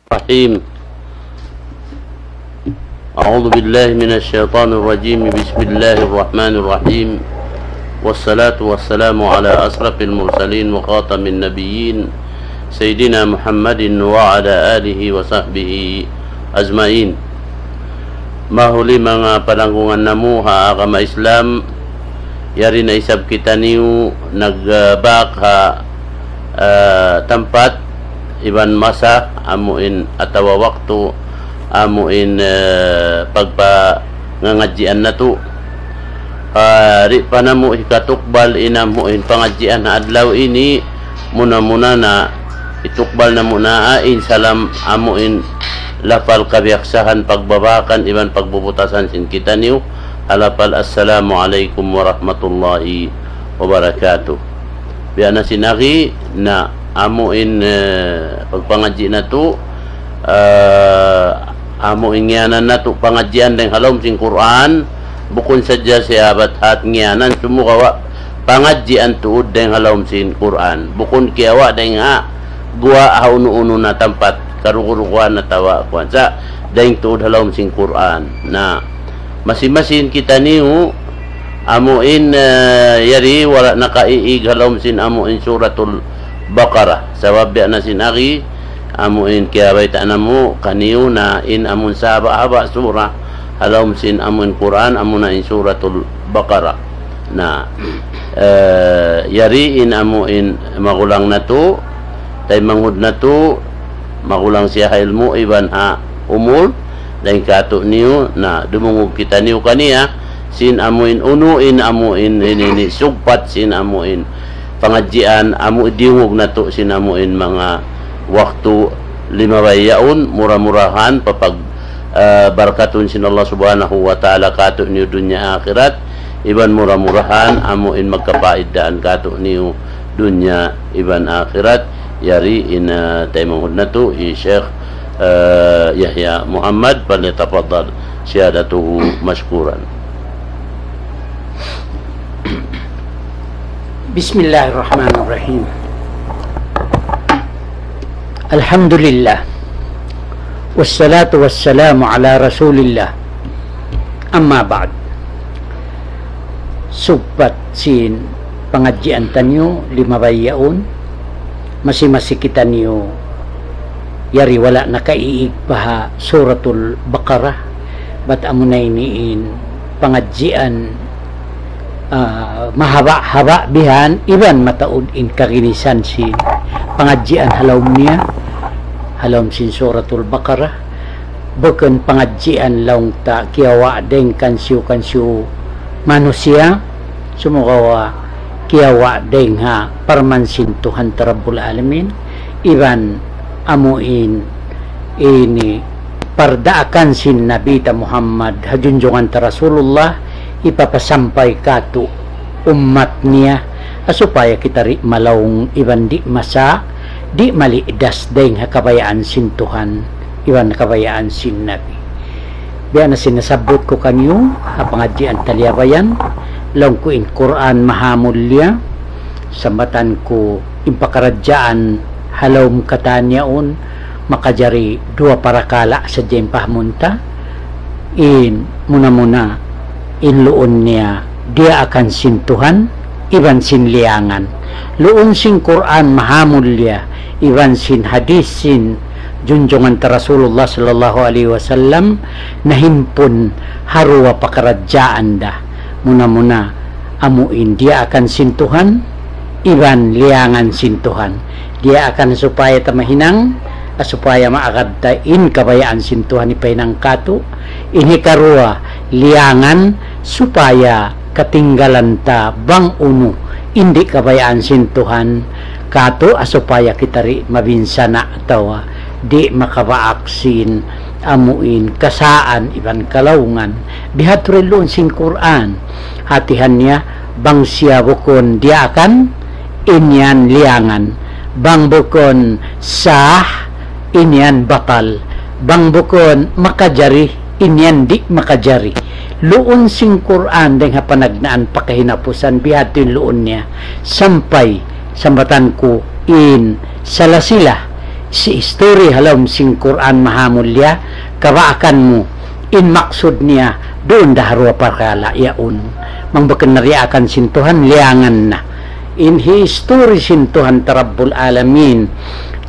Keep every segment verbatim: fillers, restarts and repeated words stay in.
الرحيم. أعوذ بالله من الشيطان الرجيم. بسم الله الرحمن الرحيم. والصلاة والسلام على أشرف المرسلين وخاتم النبيين سيدنا محمد وعلى آله وصحبه أجمعين. Mahuli manga palanggungan namu' ha agama Islam, yari na isab kitaniyu nagbak ha, ah, tampat iban masa amuin atawa waktu amuin, eh, pagpangadjian natu'. Ah, di' pa namu' hikatukbal in amuin pangadjian ha adlaw ini, muna-muna na itukbal namu' na in salam amuin lapal kabiyaksahan pagbabakan iban pagbubutasan sin kitaniyu, ha lapal Assalamu alaykum warahmatullahi wabarakatuh. Biya' na sin agi na amuin, eh, pagpangadji' natu', eh, amuin ngiyanan natu' pangadjian dayng ha lawm sin Qur'an, bukun sadja siyabat hat ngiyanan sumugawa' pangadjian tuud dayng ha lawm sin Qur'an. Bukun kiyawa' dayng ha guwa' ha unu-unu na tampat, karugu-ruguan atawa kuwan sa, dayng tuud ha lawm sin Qur'an. Na, masi-masi kitaniyu, amuin, eh, yari wala' nakaiig ha lawm sin amuin Suratul Baqarah. Sabab biya' na sin agi, amuin kiyabayta' namu' kaniyu na in amun sahaba'-haba' surah ha lawm sin amuin Qur'an, amuna in Suratul Baqarah. Na, eh, yari in amuin magulang natu', taymanghud natu', magulang siya ha ilmu' iban ha umul, dayng katu'niyu, na dumungug kitaniyu kaniya, sin amuin unu in amuin ini, ini sugpat sin amuin pangadjian, amu diyungug natu' sin amuin manga waktu limabay yaun, mura-murahan papag, eh, barakatun sin Allah Subhanahu wa Ta'ala katu'niyu dunya akhirat, iban mura-murahan amuin magkapaidaan katu'niyu dunya iban akhirat. Yari in, eh, taymanghud natu', hi Sheikh, eh, Yahya Muhammad, فليتفضل سيادته مشكورا. بسم الله الرحمن الرحيم. الحمد لله، والصلاة والسلام على رسول الله. أما بعد. Sugpat sin pangadjian taniyu limabay yaun, masi-masi kitaniyu yari wala' nakaiig pa ha Suratul Baqarah, bat amuna ini in pangadjian, ah, mahaba'-haba' bihan, iban mataud in kaginisan sin pangadjian ha lawm niya, ha lawm sin Suratul Baqarah. Bukun pangadjian laung ta kiyawa' dayng kansiyu-kansiyu manusiya', sumagawa' kiyawa' dayng ha parman sin Tuhan ta Rabbul Alamin, iban amuin ini pardaakan sin Nabi ta Muhammad ha junjungan ta Rasulullah, hipapasampay katu' ummat niya, ha supaya kita di' malaung iban di' masa, di' malidas dayng ha kabayaan sin Tuhan, iban kabayaan sin Nabi. Biya' na sin nasabbut ku kaniyu, ha pangadjian taliyabayan, laung ku in Qur'an mahamulliya, sambatan ku in pakaradjaan ha lawm katan yaun, makajari duwa parakala' sadja in pahamun ta, in muna-muna, in luun niya diyaakan sin Tuhan, iban sin liyangan. Luun sin Qur'an mahamulliya, iban sin hadith sin junjungan ta Rasulullah sallallahu alayhi wasallam, nahimpun ha duwa pakaradjaan da. Muna-muna, amuin diyaakan sin Tuhan, iban liyangan sin Tuhan. Diyaakan supaya ta mahinang, supaya maagad ta in kabayaan sin Tuhan hipahinang katu'. In hikaruwa, liyangan supaya katinggalan ta bang unu in di' kabayaan sin Tuhan katu', supaya kita di' mabinsana' atawa di' makabaak sin amuin kasaan iban kalaungan. Bihadtu rin luun sin Qur'an. Hatihan niya, bang siya bukun diyaakan, in yan liyangan. Bang bukun sah, in yan batal. Bang bukun makajari, in yan di' makajari. Luun sin Qur'an dayng ha panagnaan pa kahinapusan, bihadtu in luun niya. Sampay, sambatan ku in salasilah, History ha lawm sin Qur'an mahamulliya, kabaakan mu, in maksud niya, duun da ha duwa parkala' yaun. Bang bukun na diyaakan sin Tuhan, liyangan na. In history sin Tuhan ta Rabbul Alamin,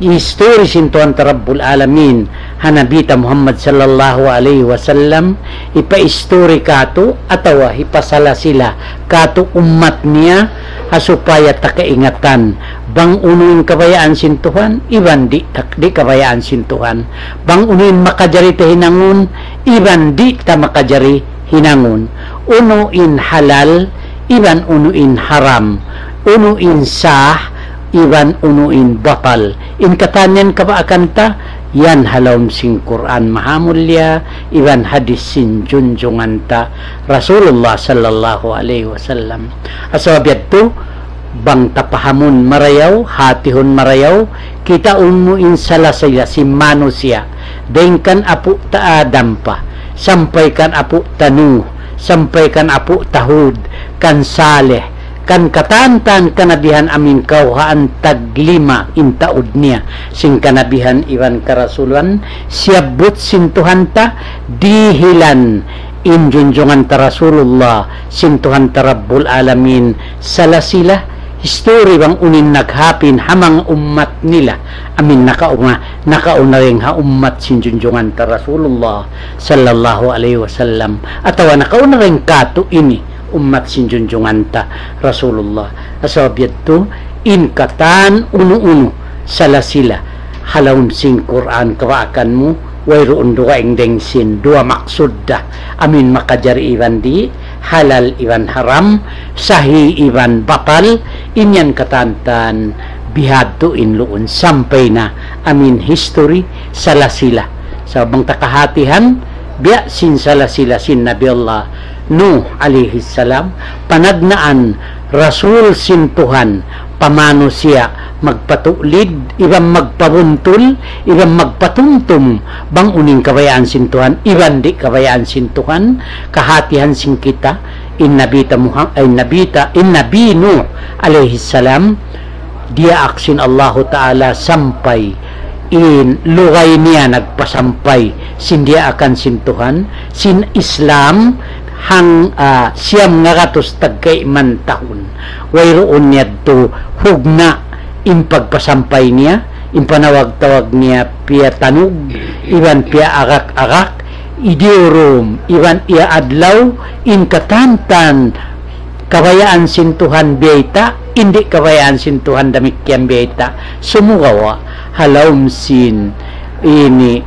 history sin Tuhan ta Rabbul Alamin, ha Nabi ta Muhammad sallallahu alayhi wasallam, hipa-history katu', atawa hipasalasila katu' ummat niya, ha supaya ta kaingatan, bang unu in kabayaan sin Tuhan, iban di' ta, di' kabayaan sin Tuhan. Bang unu in makajari ta hinangun, iban di' ta makajari hinangun. Unu in halal, iban unu in haram. Unu in sah, iban unu in batal. In katan yan kabaakan ta, yan ha lawm sin Qur'an mahamulliya, iban hadith sin junjungan ta Rasulullah sallallahu alayhi wasallam. Sabab yadtu, bang ta pahamun marayaw, hatihun marayaw, kitaun mu in salasila sin manusiya', dayn kan apu' ta Adam pa, sampay kan apu' ta Nuh, sampay kan apu' ta Hud, kan Saleh, kan katan-katan kanabihan amin kawhaan taglima in taud niya, sin kanabihan iban karasulan, siyabbut sin Tuhan ta, dihilan in junjungan ta Rasulullah, sin Tuhan ta Rabbul Alamin, salasila, history bang unu in naghapin ha manga ummat nila, amin nakauna, nakauna dayn ha ummat sin junjungan ta Rasulullah sallallahu alayhi wasallam, atawa nakauna dayn katu' ini, ummat sin junjungan ta Rasulullah. Sabab yadtu, in katan unu-unu, salasila, ha lawm sin Qur'an kabaakan mu, wayruun dugaing dayn sin duwa maksud da, amin makajari iban di', halal iban haram, sahih iban batal, in yan katan-katan bihadtu in luun sampay na amin history salasila. Sabab bang ta kahatihan, biya' sin salasila sin Nabi Allah Nuh alayhi salam, panagnaan rasul sin Tuhan, pa manusiya', magpatuklid, iban magpabuntul, iban magpatumtum, bang unu in kabayaan sin Tuhan, iban di' kabayaan sin Tuhan, kahatihan sin kita, in Nabi ta Muha-, in Nabi ta, in Nabi Nuh alayhi salam, diyaak sin Allahu Ta'ala sampay in lugay niya nagpasampay sin diyaakan sin Tuhan, sin Islam, hang, ah, siyam ngaratus tagkayman tahun. Wayruun yadtu hugna' in pagpasampay niya, in panawag-tawag niya piyatanug, iban piyaarak-arak, idiurum, iban iyaadlaw, in katan-katan kabayaan sin Tuhan biyayta', in di' kabayaan sin Tuhan damikkiyan biyayta'. Sumagawa', ha lawm sin ini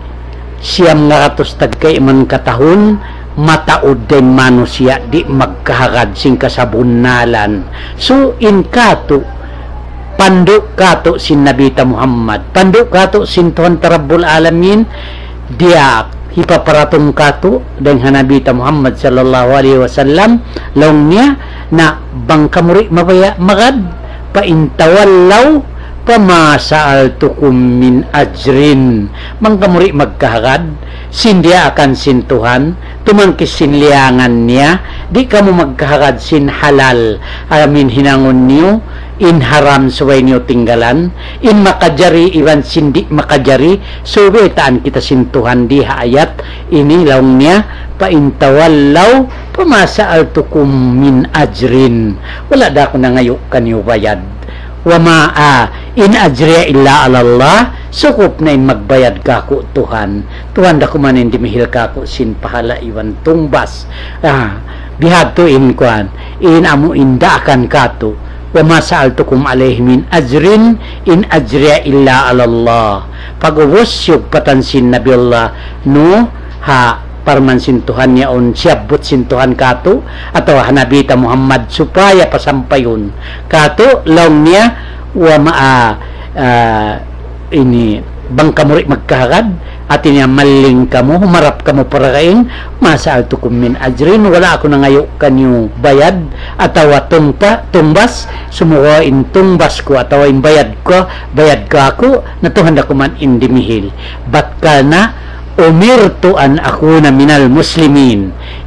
siyam ngaratus tagkayman katahun, mataud da in manusiya' di' magkahagad sin kasabunnalan. So, in katu', pandu' katu' sin Nabi ta Muhammad, pandu' katu' sin Tuhan ta Rabbul Alamin, diyaak hipaparatung katu', dayn ha Nabi ta Muhammad sallallahu alayhi wasallam, laung niya, na bang kamu di' mabaya' magad, فإن تولوا فما سألتكم من أجر. Bang kamu di' magkahagad sin diyaakan sin Tuhan, tumangkis sin liyangan niya, di' kamu magkahagad sin halal, amin hinangun niyu, in haram subay niyu tinggalan, in makajari iban sin di' makajari, subay taan kita sin Tuhan di ha ayat ini laung niya, فإن تولوا فما سألتكم من أجر. Wala' da aku nangayu' kaniyu bayad. وما, ah, إن أجري إلا على الله, sukup na in magbayad kāku' Tuhan. Tuhan da kuman in dimihil kāku' sin pahala' iban tungbas. Ah, bihadtu in kuwan, in amu in daakan kātu'. وما سألتكم عليه من أجر إن أجري إلا على الله. Pag'ubus, siyugpatan sin Nabi Allah Nuh, ha, parman sin Tuhan yaun, siyabbut sin Tuhan kātu', atawa ha Nabi ta Muhammad supaya pasampayun kātu', laung niya, وما, ah, ah, ini, bang kamu di' magkahagad, hati niya maling kamu, humarap kamu pa dayng, ما سألتكم من أجر, wala' aku nangayu' kaniyu bayad, atawa tungta-, tungbas, sumagawa' in tungbas ku, atawa in bayad ku, bayad kāku', na Tuhan da kuman in dimihil. Bat karna' أمرت أن أكون من المسلمين.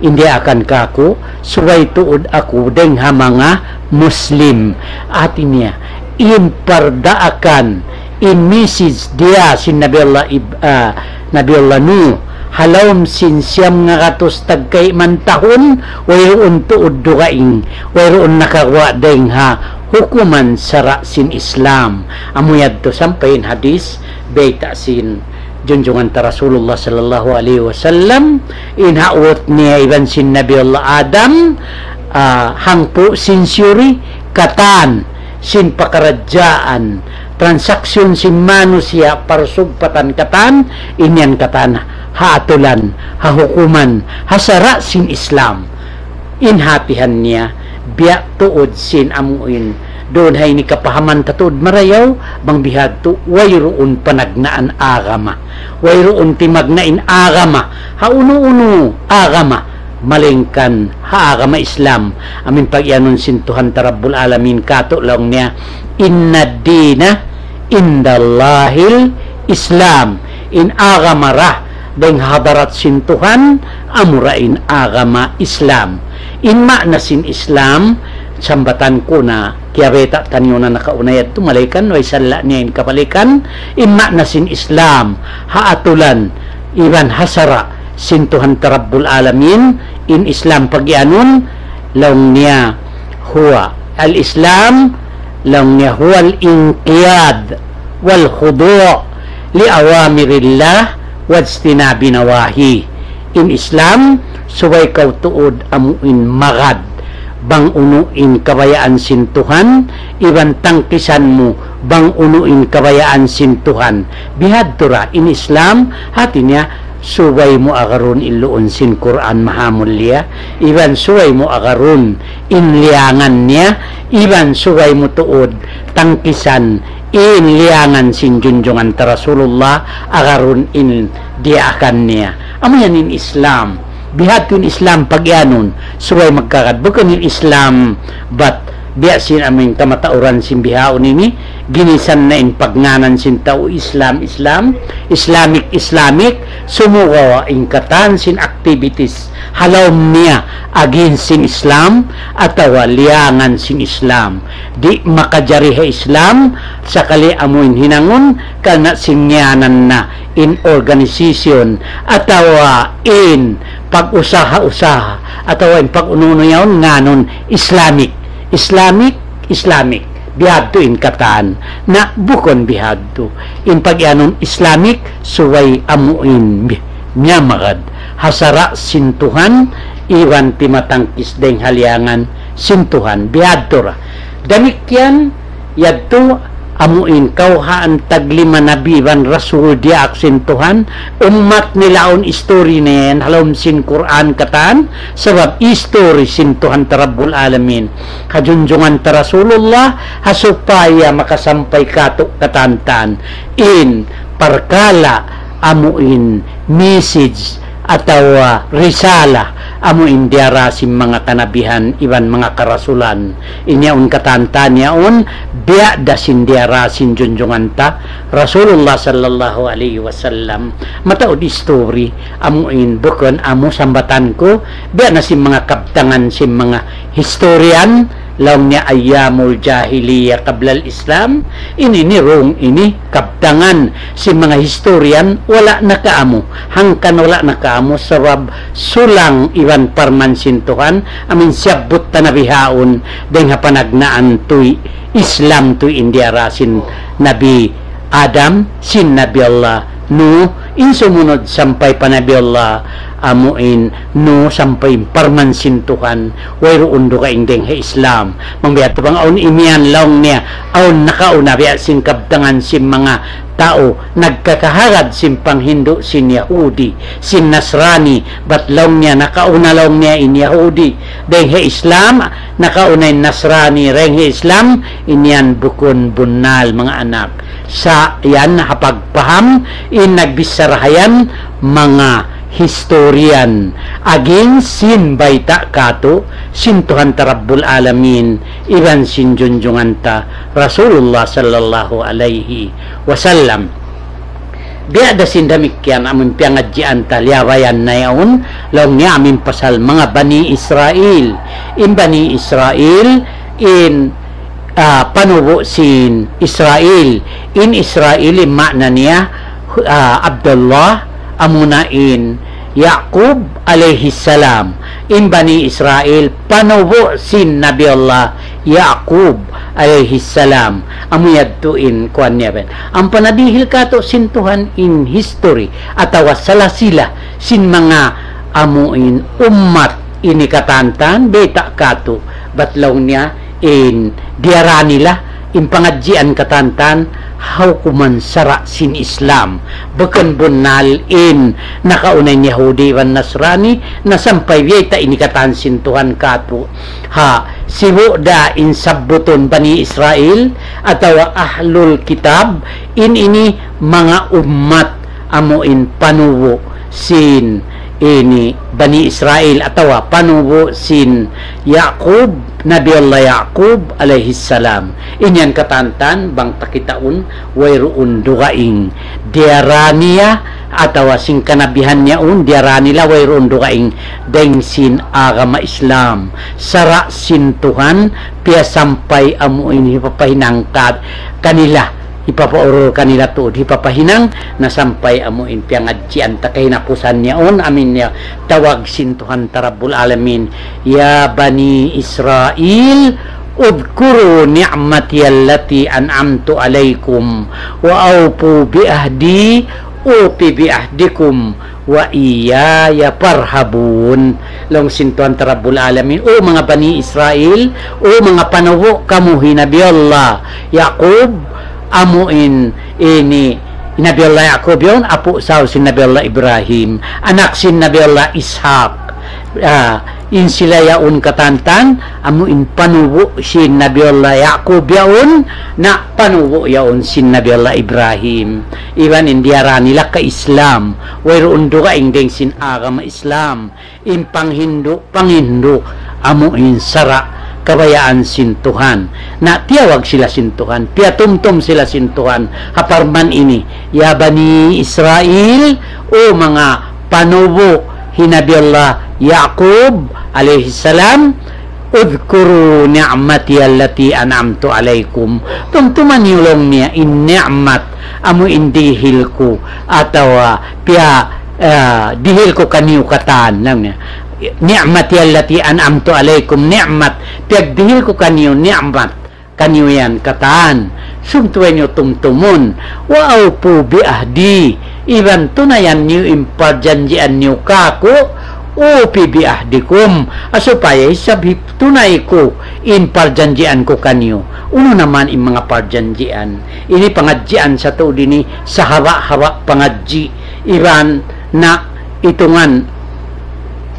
In diyaakan kāku', subay tuud aku dayng ha manga Muslim. Hati niya, in pardaakan, in message diya sin Nabi Allah Ib-, ah, Nabi Allah Nuh, ha lawm sin siyam ngagatus tagkayman tahun, wayruun tuud dugaing, wayruun nakaguwa' dayng ha hukuman sara' sin Islam. Amu yadtu sampay in hadith, bayta' sin junjungan ta Rasulullah sallallahu alayhi wasallam, in ha ut niya iban sin Nabi Allah Adam, ah, hangpu' century, katan, sin pakaradjaan, transaksyon sin manusiya' parsugpatan katan, in yan katan, ha atulan, ha hukuman, ha sara' sin Islam. In hatihan niya, biya' tuud sin amuin, duun ha ini kapahaman ta tuud marayaw, bang bihadtu, wayruun panagnaan agama. Wayruun timagna' in agama, ha unu-unu agama, malaingkan ha agama Islam. Amu in pagiyanun sin Tuhan ta Rabbul Alamin katu' laung niya, إن الدين عند الله الإسلام. In agama ra dayng ha hadarat sin Tuhan, amura in agama Islam. In maana sin Islam, sambatan ku na, kiyabayta' taniyu na nakauna yadtu, malaingkan, way salla' niya in kabalikan, in maana sin Islam, ha atulan, iban ha sara', sin Tuhan ta Rabbul Alamin, in Islam pagiyanun, laung niya, هو الإسلام, laung niya, هو الانقياد والخضوع لأوامر الله واجتناب نواهيه. In Islam, subay kaw tuud amuin magad, bang unu in kabayaan sin Tuhan, iban tangkisan mu, bang unu in kabayaan sin Tuhan. Bihadtu ra in Islam, hati niya, subay mu agarun in luun sin Qur'an mahamulliya, iban subay mu agarun in liyangan niya, iban subay mu tuud tangkisan in liyangan sin junjungan ta Rasulullah, agarun in diyaakan niya. Amu yan in Islam. Bihadtu in Islam pagiyanun, subay magkagad. Bukun in Islam, bat biya' sin amuin kamatauran sin bihaun ini, ginisan na in pagngānan sin tau Islam, Islam, Islamic, Islamic, sumagawa' in katan sin activities ha lawm niya against sin Islam atawa liyangan sin Islam. Di' makajari ha Islam, sakali amuin hinangun, karna' sin ngiyanan na in organization, atawa in pag-usaha-usaha, atawa in pag-unu-unu yaun nganun Islamic. Islamic, Islamic. Bihadtu in katan. Na bukun bihadtu. In pagiyanun Islamic, subay amuin bi-, miyamagad ha sara' sin Tuhan, iban timatangkis dayng ha liyangan sin Tuhan. Bihadtu ra. Damikkiyan, yadtu amuin kawhaan taglima nabi iban rasul diyaak sin Tuhan, ummat nila awn history niya yan, ha lawm sin Qur'an katan, sabab history sin Tuhan ta Rabbul Alamin. Ha junjungan ta Rasulullah, ha supaya makasampay katu' katantan in parkala' amuin message atawa risala amuin diyara sin manga kanabihan iban manga karasulan. In yaun katantan yaun, biya' da sin diyara sin junjungan ta Rasulullah sallallahu alayhi wasallam. Mataud history, amuin bukun amu sambatan ku, biya' na sin manga kabtangan sin manga historian, laung niya أيام الجاهلية قبل الإسلام, ini ni wrong ini, kabtangan sin manga historian, wala' nakaamu. Hangkan wala' nakaamu, sabab sulang iban parman sin Tuhan, amuin siyabbut ta na bihaun, dayng ha panagnaan tuy Islam, tuy in diyara sin Nabi Adam, sin Nabi Allah Nuh, in sumunud sampay pa Nabi Allah, amuin Nuh, sampay parman sin Tuhan, wayruun dugaing dayng ha Islam. Bang biya' tu bang awn imiyan laung niya, awn nakauna biya' sin kabtangan sin manga tau, nagkakahagad sin panghindu' sin Yahudi, sin Nasrani, bat laung niya, nakauna laung niya in Yahudi dayng ha Islam, nakauna in Nasrani dayng ha Islam, in yan bukun bunnal manga anak. Sa' yan ha pagpaham, in nagbichara ha yan, manga historian, against sin bayta' katu', sin Tuhan ta Rabbul Alamin, iban sin junjungan ta Rasulullah sallallahu alayhi wasallam. Biya' da sin damikkiyan amun piyangadjian ta liyabayan na yaun, laung niya amun pasal manga Bani Israil. In Bani Israil, in ah, panubu' sin Israel. In Israel, in maana niya, ah, Abdullah, amuna in Yaqub alayhi salam. In Bani Israel, panubu' sin Nabi Allah Yaqub alayhi salam. Amu yadtu in kuwan niya ben. Ampa na dihil katu' sin Tuhan in history atawa salasila sin manga amu in ummat ini katantan, beta' katu', bat laung niya in diyara nila, in pangadjian katantan, ha hukuman sara' sin Islam. Bukun bunnal in nakauna in Yahudi iban Nasrani, na sampay biyayta' ini katan sin Tuhan katu'. Ha, sibu' da in sabbutun Bani Israel, atawa Ahlul Kitab, in ini manga ummat amu in panubu' sin ini Bani Israel atawa panubu' sin Yaqub, Nabi Allah Yaqub alayhi salam. In yan katantan bang ta kitaun wayruun dugaing diyara niya atawa sin kanabihan niya un diyara nila wayruun dugaing dayng sin agama Islam. Sara' sin Tuhan piyasampay amu in hipapahinang ka-, kanila. Hipapaurul kanila tuud, hipapahinang, na sampay amu in piyangadjian ta kahinapusan niya un, amu in niya tawag sin Tuhan ta Rabbul Alamin, يا بني إسرائيل اذكروا نعمتي التي أنعمت عليكم وأوفوا بعهدي أوف بعهدكم وإياي فارهبون. Laung sin Tuhan ta Rabbul Alamin, O manga Bani Israel, o manga panubu' kamu hi Nabi Allah Yaqub, amu in ini Nabi Allah Yaqub yaun, apu' saw sin Nabi Allah Ibrahim, anak sin Nabi Allah Ishaq. Ah, in sila yaun katantan, amu in panubu' sin Nabi Allah Yaqub yaun, na panubu' yaun sin Nabi Allah Ibrahim. Iban in diyara nila ka Islam, wayruun dugaing dayng sin agama Islam, in panghindu', panghindu', amu in sara' kabayaan sin Tuhan. Na tiyawag sila sin Tuhan, piyatumtum sila sin Tuhan, ha parman ini, يا بني إسرائيل, o manga panubu' hi Nabi Allah Yaqub alayhi salam, اذكروا نعمتي التي أنعمت عليكم. Tumtuma niyu laung niya in ni'mat amu in dihil ku atawa piya, ah, dihil ku kaniyu katan, laung niya. نعمتي التي أنعمت عليكم, ni'mat, piyagdihil ku kaniyu ni'mat. Kaniyu yan katan. Sumtuwa niyu tumtumun. وأوفوا بعهدي. Iban tunayan niyu in parjanjian niyu kāku', أوف بعهدكم. Ah, supaya isab hitunay ku in parjanjian ku kaniyu. Unu na man in manga parjanjian. Ini pangadjian sa tuud ini, sahaba'-haba' pangadji'. Iban na itungan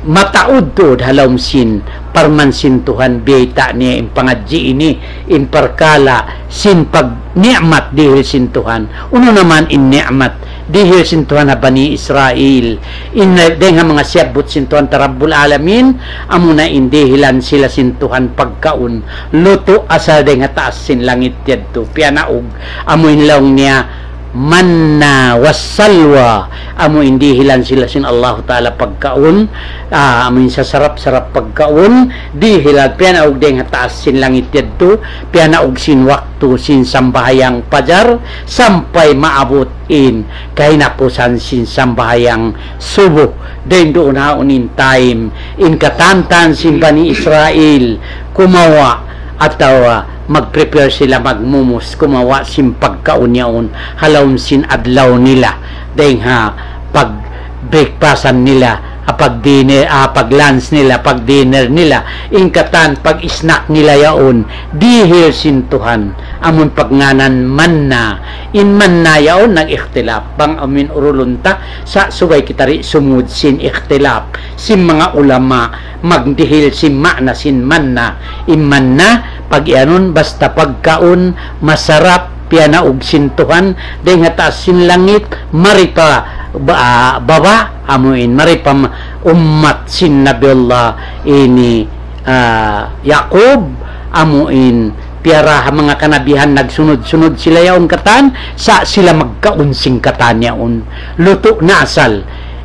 mataud tuud ha lawm sin parman sin Tuhan, biyayta' niya in pangadji' ini, in parkala' sin pagni'mat dihil sin Tuhan. Unu na man in ni'mat dihil sin Tuhan ha Bani Israel? In dayng ha manga siyabbut sin Tuhan ta Rabbul Alamin, amuna in dihilan sila sin Tuhan pagkaun, lutu' asal dayng ha taas sin langit yadtu, piyanaug, amu in laung niya, manna wassalwa, amu in dihilan sila sin Allahu Ta'ala pagkaun, ah, amu in sasarap-sarap pagkaun, dihilan piyanaug dayng ha taas sin langit yadtu, piyanaug sin waktu sin sambahayang pajar, sampay maabut in kahinapusan sin sambahayang subuh, dayng duun ha yaun in time, in katantan sin Bani Israel, kumawa', atawa mag-prepare sila, magmumus, kumawa' sin pagkaun yaun, ha lawm sin adlaw nila, dayng ha pag-breakfastan nila, ha pag-dinner, ha pag-lunch nila, pag-dinner nila, in katan pag-snack nila yaun, dihil sin Tuhan, amun pagngānan manna, in manna yaun nag-ikhtilaf, bang amun urulun ta, sa' subay kita di' sumud sin ikhtilaf, sin manga ulama, magdihil sin ma'na sin manna. In manna, pag-iyanun, basta pagkaun, masarap, piyanaug sin Tuhan, dayng ha taas sin langit, mari pa ba-, baba', amu in, mari pa ma-, ummat sin Nabi Allah ini, ah, Yaqub, amu in, piyara ha manga kanabihan nagsunud-sunud sila yaun katan, sa' sila magkaun sin katan yaun. Lutu' na asal.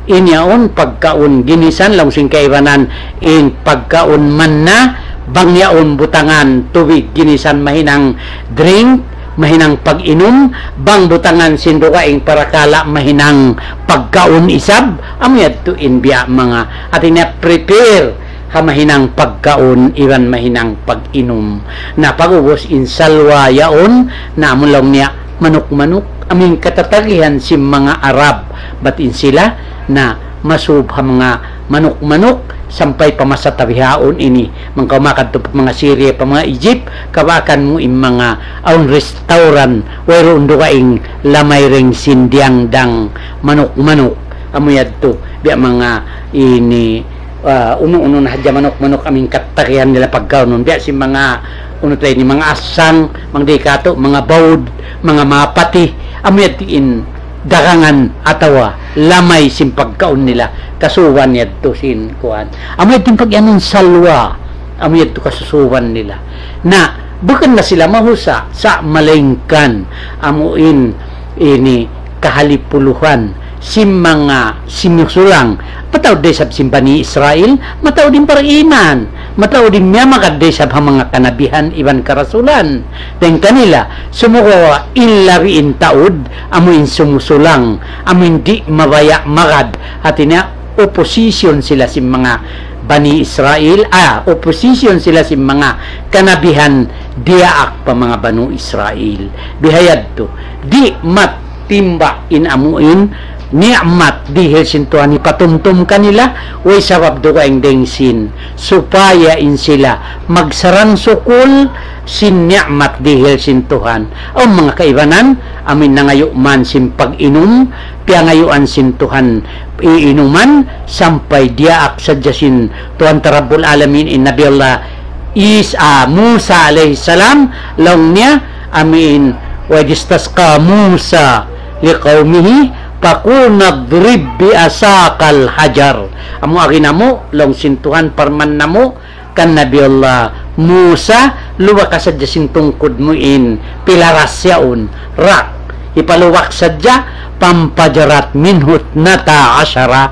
In yaun pagkaun ginisan, laung sin kaibanan, in pagkaun manna, Bang yaun butangan tubig ginisan mahinang drink, mahinang pag-inum, bang butangan sin dugaing parakala' mahinang pagkaun isab, amu yadtu in biya' manga, hati niya prepare ha mahinang pagkaun iban mahinang pag-inum. Na pag'ubus in salwa yaun, na amu laung niya manuk-manuk, amu in katatagihan sin manga Arab, bat in sila, na masub ha manga manuk-manuk, sampay pa masa ta bihaun ini. Mangkaw makadtu pa manga Syria, pa manga Egypt, kabaakan mu in manga awn restaurant, wayruun dugaing lamay dayn sin diyangdang manuk-manuk. Amu yadtu, biya' manga ini, ah, unu-unu na hadja manuk-manuk amu in katatagihan nila pagkaunun. Biya' sin manga, unu ta ini, manga asang, manga di katu', manga baud, manga mapati. Amu yadtu in dagangan atawa lamay sin pagkaun nila, kasuban yadtu sin kuwan. Amu yadtu in pag-iyanun salwa, amu yadtu kasusuban nila. Na, bukun na sila mahusa, sa' malaingkan, amu in, ini, kahalipuluhan, sin manga simusulang, mataud da isab sin Bani Israel, mataud in bariman, mataud in miyamagad da isab ha manga kanabihan iban karasulan. Dayn kanila, sumagawa' in labi in taud, amu in sumusulang, amu in di' mabaya' magad, hati niya, opposition sila sin manga Bani Israel, ah, opposition sila sin manga kanabihan diyaak pa manga Banu Israel. Bihayadtu, di' matimba in amu in ni'mat dihil sin Tuhan hipatumtum kanila, way sabab dugaing dayn sin, supaya in sila magsarang-sukul sin ni'mat dihil sin Tuhan. Awn manga kaibanan, amu in nangayu' man sin pag-inum, piyangayuan sin Tuhan iinuman, sampay diyaak sadja sin Tuhan ta Rabbul Alamin in Nabi Allah Is-, ah, Musa alayhi salam, laung niya, amu in, وإذ استسقى موسى لقومه فقلنا اضرب بعصاك الحجر. Amu agi namu', laung sin Tuhan, parman namu', kan Nabi Allah Musa, luba ka sadja sin tungkud mu in pilaras yaun, rak. Hipaluwak sadja, فانفجرت منه اثنتا عشرة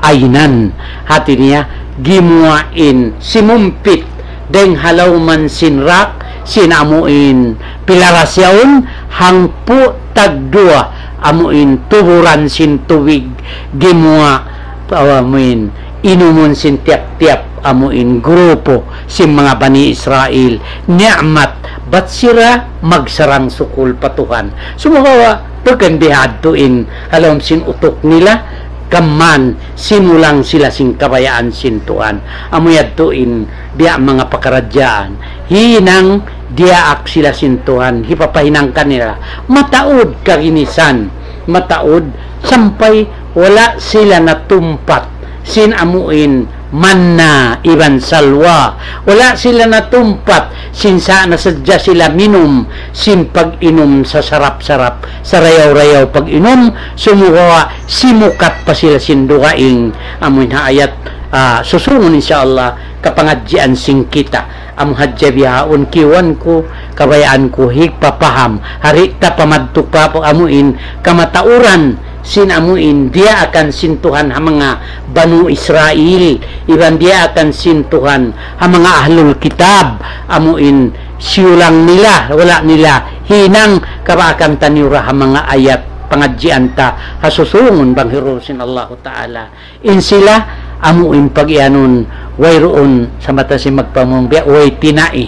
عينا. Hati niya, gimuwa' in simumpit dayn ha lawm sin rak, sin amu in pilaras yaun, hangpu' tagduwa amu in tuburan sin tubig, gimuwa', amu in inumun sin tiyap-tiyap amu in grupu sin manga Bani Israel, ni'mat, bat sila magsarang-sukul pa Tuhan. Sumagawa', bukun bihadtu in ha lawm sin utuk nila, kaman simulang sila sin kabayaan sin Tuhan. Amu yadtu in biya' manga pakaradjaan. Hinang diyaak sila sin Tuhan, hipapahinang kanila. Mataud kaginisan, mataud sampay wala' sila natumpat sin amu in manna iban salwa. Wala' sila natumpat sin sa' na sadja sila minum sin pag-inum sasarap-sarap, sarayaw-rayaw pag-inum, sumagawa' simukat pa sila sin dugaing. Amu in ha ayat, ah, susungun, insya Allah, kapangadjian sin kita. Amu hadja bihaun kiyuwan ku, kabayaan ku hipapaham. Hari ta pa madtu pa amu in kamatauran sin amu in diyaakan sin Tuhan ha manga Banu Israel, iban diyaakan sin Tuhan ha manga Ahlul Kitab, amu in siyulang nila, wala' nila hinang, kabaakan taniyu ra ha manga ayat pangadjian ta ha susungun bang hiruul sin Allahu Ta'ala. In sila, amu in pag-iyanun, wayruun, sa' mata sin magpamung biya', way tinai.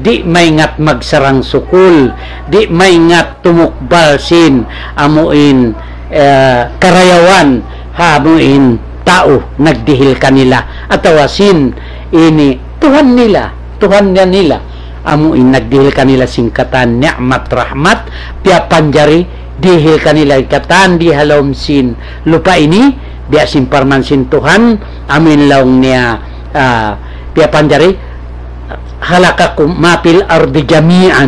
Di' maingat magsarang-sukul, di' maingat tumukbal sin, amu in, eh, karayawan, ha amu in tau nagdihil kanila, atawa sin ini Tuhan nila, Tuhan niya nila. Amu in nagdihil kanila sin katan ni'mat rahmat, piyapanjari dihil kanila katan di ha lawm sin lupa' ini, biya' sin parman sin Tuhan, amu in laung niya, ah, piyapanjari, خلقكم ما في الأرض جميعا.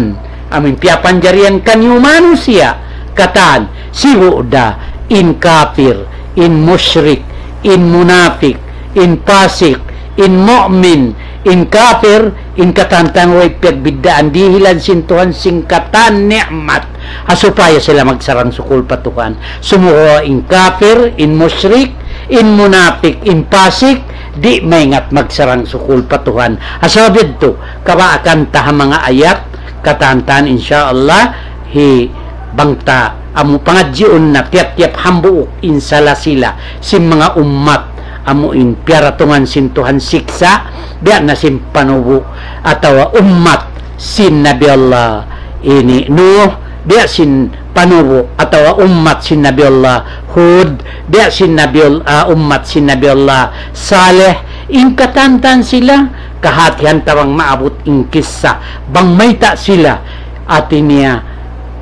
Amu in piyapanjarihan kaniyu manusiya', katan, sibu' da, in kapir, in mushrik, in munapik, in pasik, in mu'min, in kapir, in katan-katan way piyagbiddaan dihilan sin Tuhan sin katan ni'mat. Ha supaya sila magsarang-sukul pa Tuhan. Sumagawa' in kapir, in mushrik, in munapik, in pasik, di' maingat magsarang-sukul pa Tuhan. Ha sabab yadtu, kabaakan ta ha manga ayat, katan-katan, insya Allah, hi bang ta amu pangadjiun na tiyap-tiyap hambuuk in sala-sila sin manga ummat amu in piyaratungan sin Tuhan siksa', biya' na sin panubu' atawa ummat sin Nabi Allah ini Nuh, biya' sin panubu' atawa ummat sin Nabi Allah Hud, biya' sin Nabi Allah, ah, ummat sin Nabi Allah Saleh, in katan-katan sila, kahatihan ta bang maabut in kissa, bang mayta' sila, hati niya,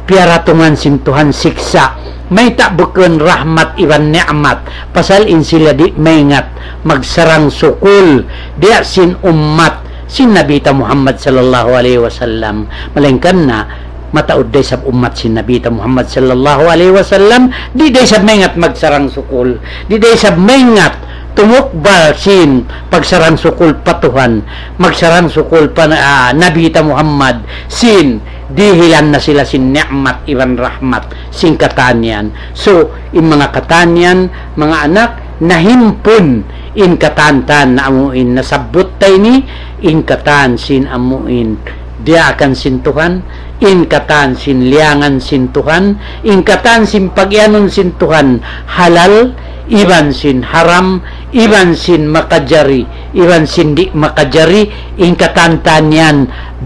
piyaratungan sin Tuhan siksa', mayta' bukun rahmat iban ni'mat, pasal in sila di' maingat magsarang-sukul, biya' sin ummat sin Nabi ta Muhammad sallallahu alayhi wasallam. Malaingkan na, mataud da isab ummat sin Nabi ta Muhammad sallallahu alayhi wasallam, di' da isab maingat magsarang-sukul, di' da isab maingat tumukbal sin pagsarang-sukul pa Tuhan, magsarang-sukul pa, ah, Nabi ta Muhammad, sin dihilan na sila sin ni'mat iban rahmat sin katan yan. So, in manga katan yan, manga anak, nahimpun in katan-katan na amu in nasabbut ta ini, in katan sin amu in diyaakan sin Tuhan, in katan sin liyangan sin Tuhan, in katan sin pag-iyanun sin Tuhan, halal, iban sin haram, iban sin makajari, iban sin di' makajari, in katan-katan yan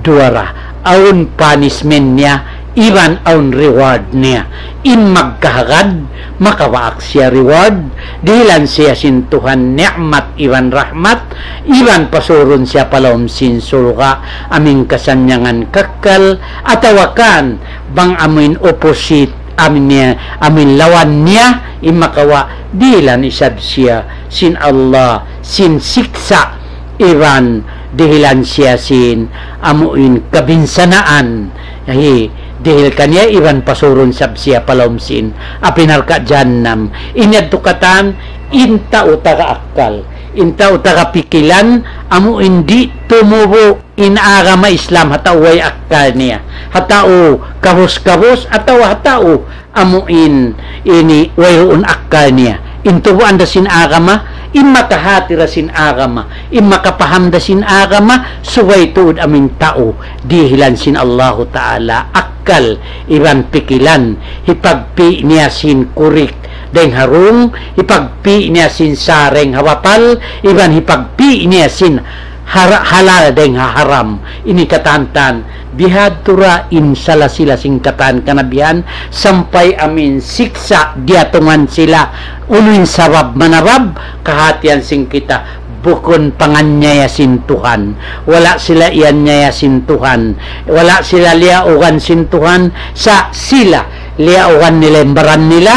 duwa ra. Awn punishment niya, iban awn reward niya. In magkahagad, makabaak siya reward, dihilan siya sin Tuhan ni'mat iban rahmat, iban pasurun siya pa lawm sin surga', amu in kasannyangan kakkal, atawa kan, bang amu in opposite, amu in niya, amu in lawan niya, in makawa', dihilan isab siya sin Allah sin siksa', iban dihilan siya sin amu in kabinsanaan, hi, dihil kaniya iban pasurun isab siya pa lawm sin api narka' jahannam. In yadtu katan, in tau taga akkal, in tau taga pikilan, amu in di' tumubu' in agama Islam ha tau way akkal niya, ha tau kabus-kabus, atawa ha tau amu in ini wayruun akkal niya. In tubuan da sin agama, in makahati da sin agama, in makapaham da sin agama, subay tuud amu in tau dihilan sin Allahu Ta'ala akkal iban pikilan, hipagpi' niya sin kurik dayng ha wrong, hipagpi' niya sin sara' dayng ha batal, iban hipagpi' niya sin hara-, halal dayng ha haram. Ini katan-katan, bihadtu ra in sala-sila sin katan kanabihan, sampay amu in siksa' diyatungan sila, unu in sabab manabab, kahatihan sin kita, bukun panganyaya sin Tuhan. Wala' sila iyanyaya sin Tuhan. Wala' sila liyaugan sin Tuhan, sa' sila liyaugan nila in baran nila,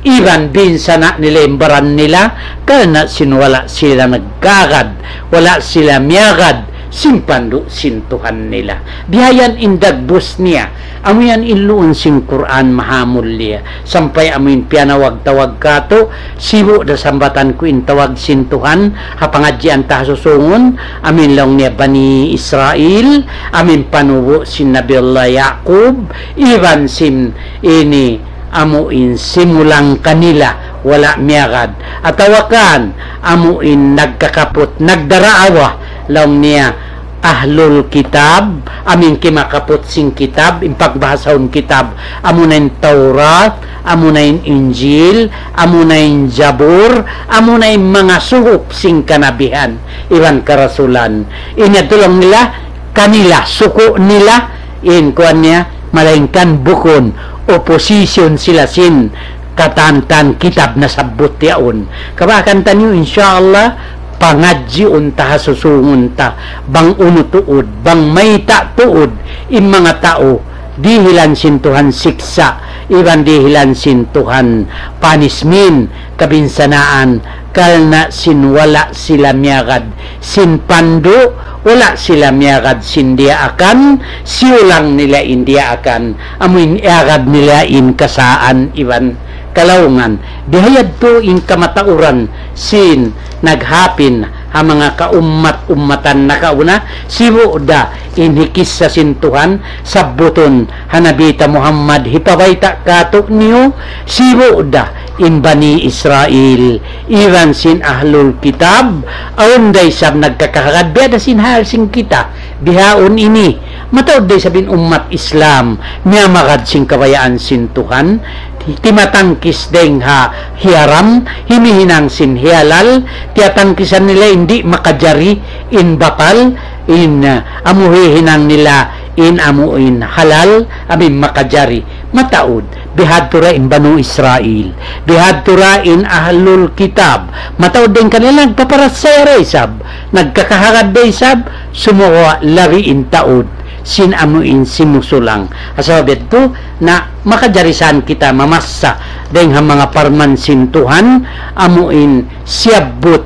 iban binsana' nila in baran nila, karna' sin wala' sila nagkagad, wala' sila miyagad sin pandu' sin Tuhan nila. Bihayan in dagbus niya, amu yan in luun sin Qur'an mahamulliya, sampay amu in piyanawag-tawag katu', sibu' da sambatan ku in tawag sin Tuhan, ha pangadjian ta ha susungun, amu in laung niya Bani Israil, amu in panubu' sin Nabi Allah Ya'qub, iban sin ini amu in simulang kanila, wala' miyagad. Atawa kan, amu in nagkakaput, nagdaraawa, laung niya, ahlul kitab, amu in kimakaput sin kitab, in pagbahasahun kitab, amu na in Taurat, amu na in Injil, amu na in Jabur, amu na in manga suhup sin kanabihan, iban karasulan. Ini laung nila, kanila, suku' nila, in kuwan niya, malaingkan bukun, opposition sila sin katan-katan kitab nasabbut yaun. Kabaakan taniyu, insya Allah, pangadjiun ta ha susungun ta, bang unu tuud, bang mayta' tuud, in manga tau, dihilan sin Tuhan siksa', iban dihilan sin Tuhan punishment, kabinsanaan, karna' sin wala' sila miyagad sin pandu', wala' sila miyagad sin diyaakan, siyulang nila in diyaakan, amu in iyagad nila in kasaan iban kalaungan. Bihayadtu in kamatauran sin naghapin ha manga kaummat-ummatan nakauna, sibu' da in hikissa sin Tuhan, sabbutun ha Nabi ta Muhammad, hipabayta' kātu'niyu, sibu' da in Bani Israil, iban sin Ahlul Kitab, awn da isab nagkakahagad, biya' da sin hal sin kita, bihaun ini, mataud da isab in ummat Islam, miyamagad sin kabayaan sin Tuhan, timatangkis dayng ha hiyaram, himihinang sin hiyalal, tiyatangkisan nila in di' makajari, in batal, in, uh, amu hihinang nila, in amu in halal, amu in makajari. Mataud, bihadtu ra in Banu Israil, bihadtu ra in Ahlul Kitab, mataud dayng kanila nagpaparachaya da isab, nagkakahagad da isab, sumagawa' labi in taud, sin amu in simusulang. Ha sabab yadtu, na makajari san kita mamassa dayng ha manga parman sin Tuhan, amu in siyabbut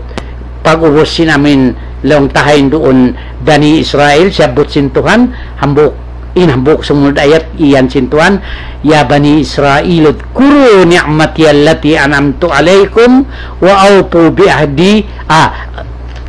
pag'ubus sin amu in laung ta ha yan duun Bani Israil, siyabbut sin Tuhan, hambuuk, in hambuuk sumunud ayat, iyan sin Tuhan, يا بني إسرائيل اذكروا نعمتي التي أنعمت عليكم وأوفوا بعهدي, ah,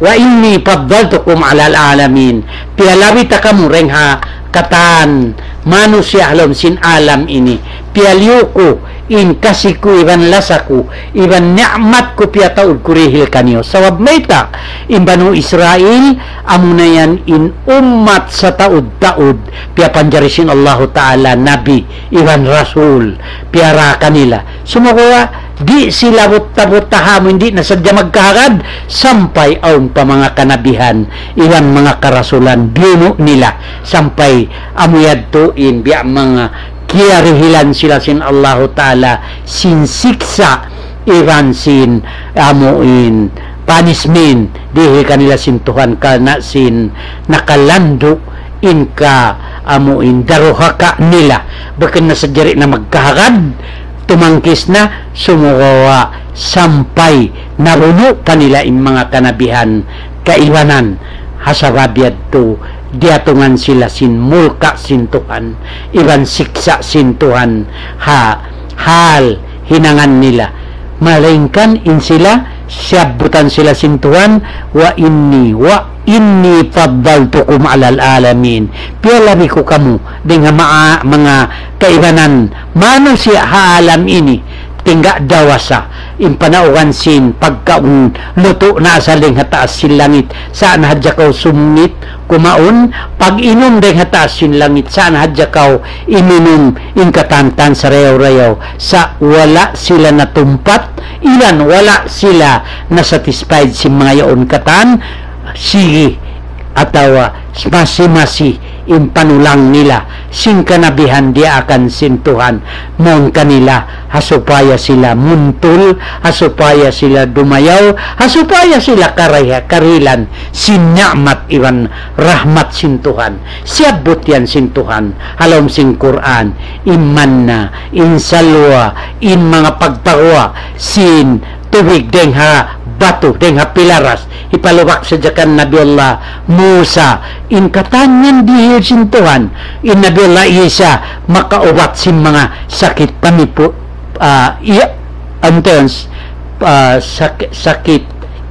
وإني فضلتكم على العالمين. Piyalabi ta kamu dayng ha katan manusiya' ha lawm sin alam ini. Piyaliyu ku in kasi ku iban lasa ku, iban ni'mat ku piyataud ku dihil kaniyu. Sabab mayta', in Banu Israil, amuna yan in ummat sataud-taud, piyapanjari sin Allahu Ta'ala, nabi, iban rasul, piyara kanila. Sumagawa', di' sila buta-buta ha amu in di' na sadja magkahagad, sampay awn pa manga kanabihan, iban manga karasulan, biyunu' nila, sampay amu yadtu in biya' manga kiyarihilan sila sin Allahu Ta'ala, sin siksa', iban sin amu in punishment, dihil kanila sin Tuhan karna' sin nakalandu' in ka amu in daruhaka nila. Bukun na sadja di' na magkahagad, tumangkis na, sumagawa' sampay nabunu' pa nila in manga kanabihan kaibanan. Ha sabab yadtu, diyatungan sila sin murka sin Tuhan, iban siksa' sin Tuhan, ha hal hinangan nila. Malaingkan in sila, siyabbutan sila sin Tuhan, وإني، وإني فضلتكم على العالمين. Piyalabi ku kamu dayng ha ma-, manga kaibanan manusiya' ha alam ini. Tingga' dawasa, in panaugan sin pagkaun, lutu' na asal dayng ha taas sin langit, saan hadja kaw sumungit, kumaun, pag-inum dayng ha taas sin langit, saan hadja kaw iminum, in katan-katan sarayaw-rayaw, sa' wala' sila natumpat, iban wala' sila na-satisfied sin manga yaun katan, sige, atawa masi-masi in panulang nila, sin kanabihan diyaakan sin Tuhan, mawn kanila, ha supaya sila muntul, ha supaya sila dumayaw, ha supaya sila kariha-, karihilan, sin ni'mat iban rahmat sin Tuhan. Siyabbut yan sin Tuhan, ha lawm sin Qur'an, in manna, in salwa, in manga pagpaguwa', sin tubig dayng ha batu, dayng ha pilaras, hipalubak sadja kan Nabi Allah Musa, in katan yan dihil sin Tuhan, in Nabi Allah Isa, makaubat sin manga sakit pamipu-, ah, iya, antes, ah, sak-, sakit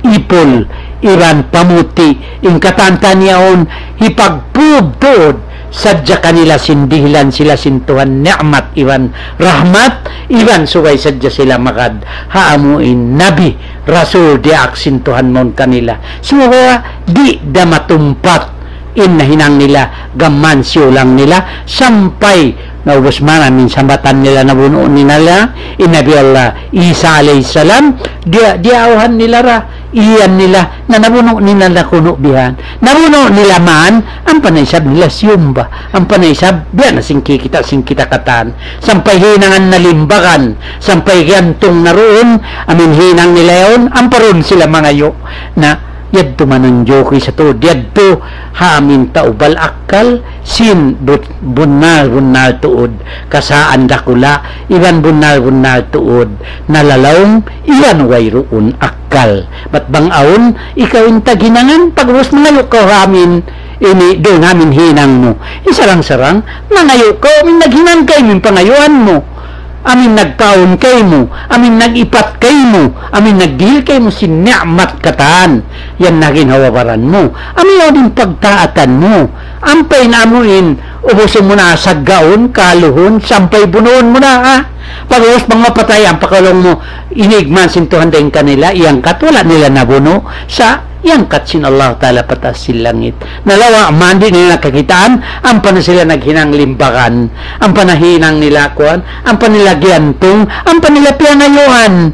ipul, iban pamuti', in katan-katan yaun, hipagpubdud, sadja kanila sin dihilan sila sin Tuhan ni'mat iban rahmat, iban subay sadja sila magad ha amu in nabi, rasul diyaak sin Tuhan mawn kanila. Sumagawa' di' da matumpat in nahinang nila, gam mayan siyulang nila, sampay naubus man in sambatan nila, nabunu' nila in Nabi Allah Isa alayhi salam, diya-, diyauhan nila ra, iyan nila, na nabunu' nila na kunu' bihan. Nabunu' nila man, ampa na isab nila siyumba, ampa na isab, biya' na sin kikita', sin kita' katan. Sampay hinangan na limbagan, sampay giyantung na duun, amu in hinang nila yaun, ampa duun sila mangayu'. Na, yadtu manunjuki sa tuud, yadtu ha amu in tau bal akkal, sin but-, bunnal-bunnal tuud, kasaan dakula', iban bunnal-bunnal tuud, nalalaung, iban wayruun akkal. Bat bang awn, ikaw in taghinangan, pag'ubus mangayu' kaw ha amu in, ini, duun ha amu in hinang mu. Isarang-sarang, mangayu' kaw, amu in naghinang kaymu in pangayuan mu. amin nagpaawn kaymu, amin nag-ipat kaymu, amin nagdihil kaymu sin ni'mat katan, yan na ginhawa-baran mu, amin yaun in pagtaatan mu, ampa in amuin, ubusun mu na saggaun, kaluhun, sampay bunuun mu na, ha? Pag'ubus bang mapatay, ampa kalu mu, inigman sin Tuhan dayn kanila, iyangkat, wala' nila nabunu', sa' iyangkat sin Allah Ta'ala pataas sin langit. Nalawa' man, di' nila nakakitaan, ampa na sila naghinang limbagan, ampa na hinang nila kuwan, ampa nila giyantung, ampa nila piyanayuan.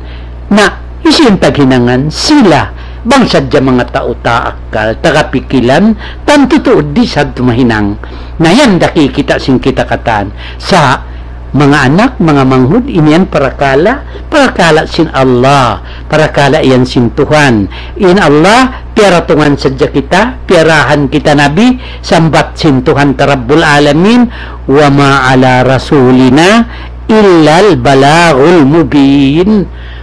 Na, hisiyu in taghinangan? Sila. Bang sadja manga tau taga akkal, taga pikilan, tantu tuud di' sadtu mahinang. Na yan da kikita' sin kita katan. Sa' manga anak, manga manghud, ini yan parakala', parakala' sin Allah, parakala' yan sin Tuhan. In Allah, piyaratungan sadja kita, piyarahan kita Nabi, sambat sin Tuhan ta Rabbul Alamin, وما على رسولنا إلا البلاغ المبين.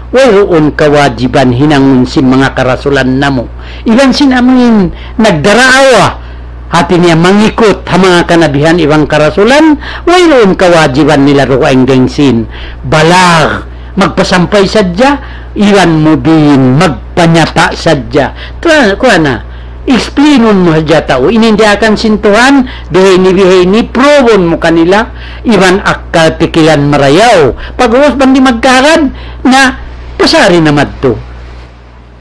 Wayruun kawajiban hinangun sin manga karasulan namu'. Iban sin amuin nagdaraawa, hati niya mangikut ha manga kanabihan iban karasulan, wayruun kawajiban nila dugaing dayn sin balag, magpasampay sadja, iban mubin, magpanyata' sadja. Tuwa, kuwan na, explainun mu sadja tau. Ini diyaak sin Tuhan, bihaini, bihaini, provun mu kanila, iban akkal pikilan marayaw. Pag'ubus bang di' magkahagad, na, pasari na madtu.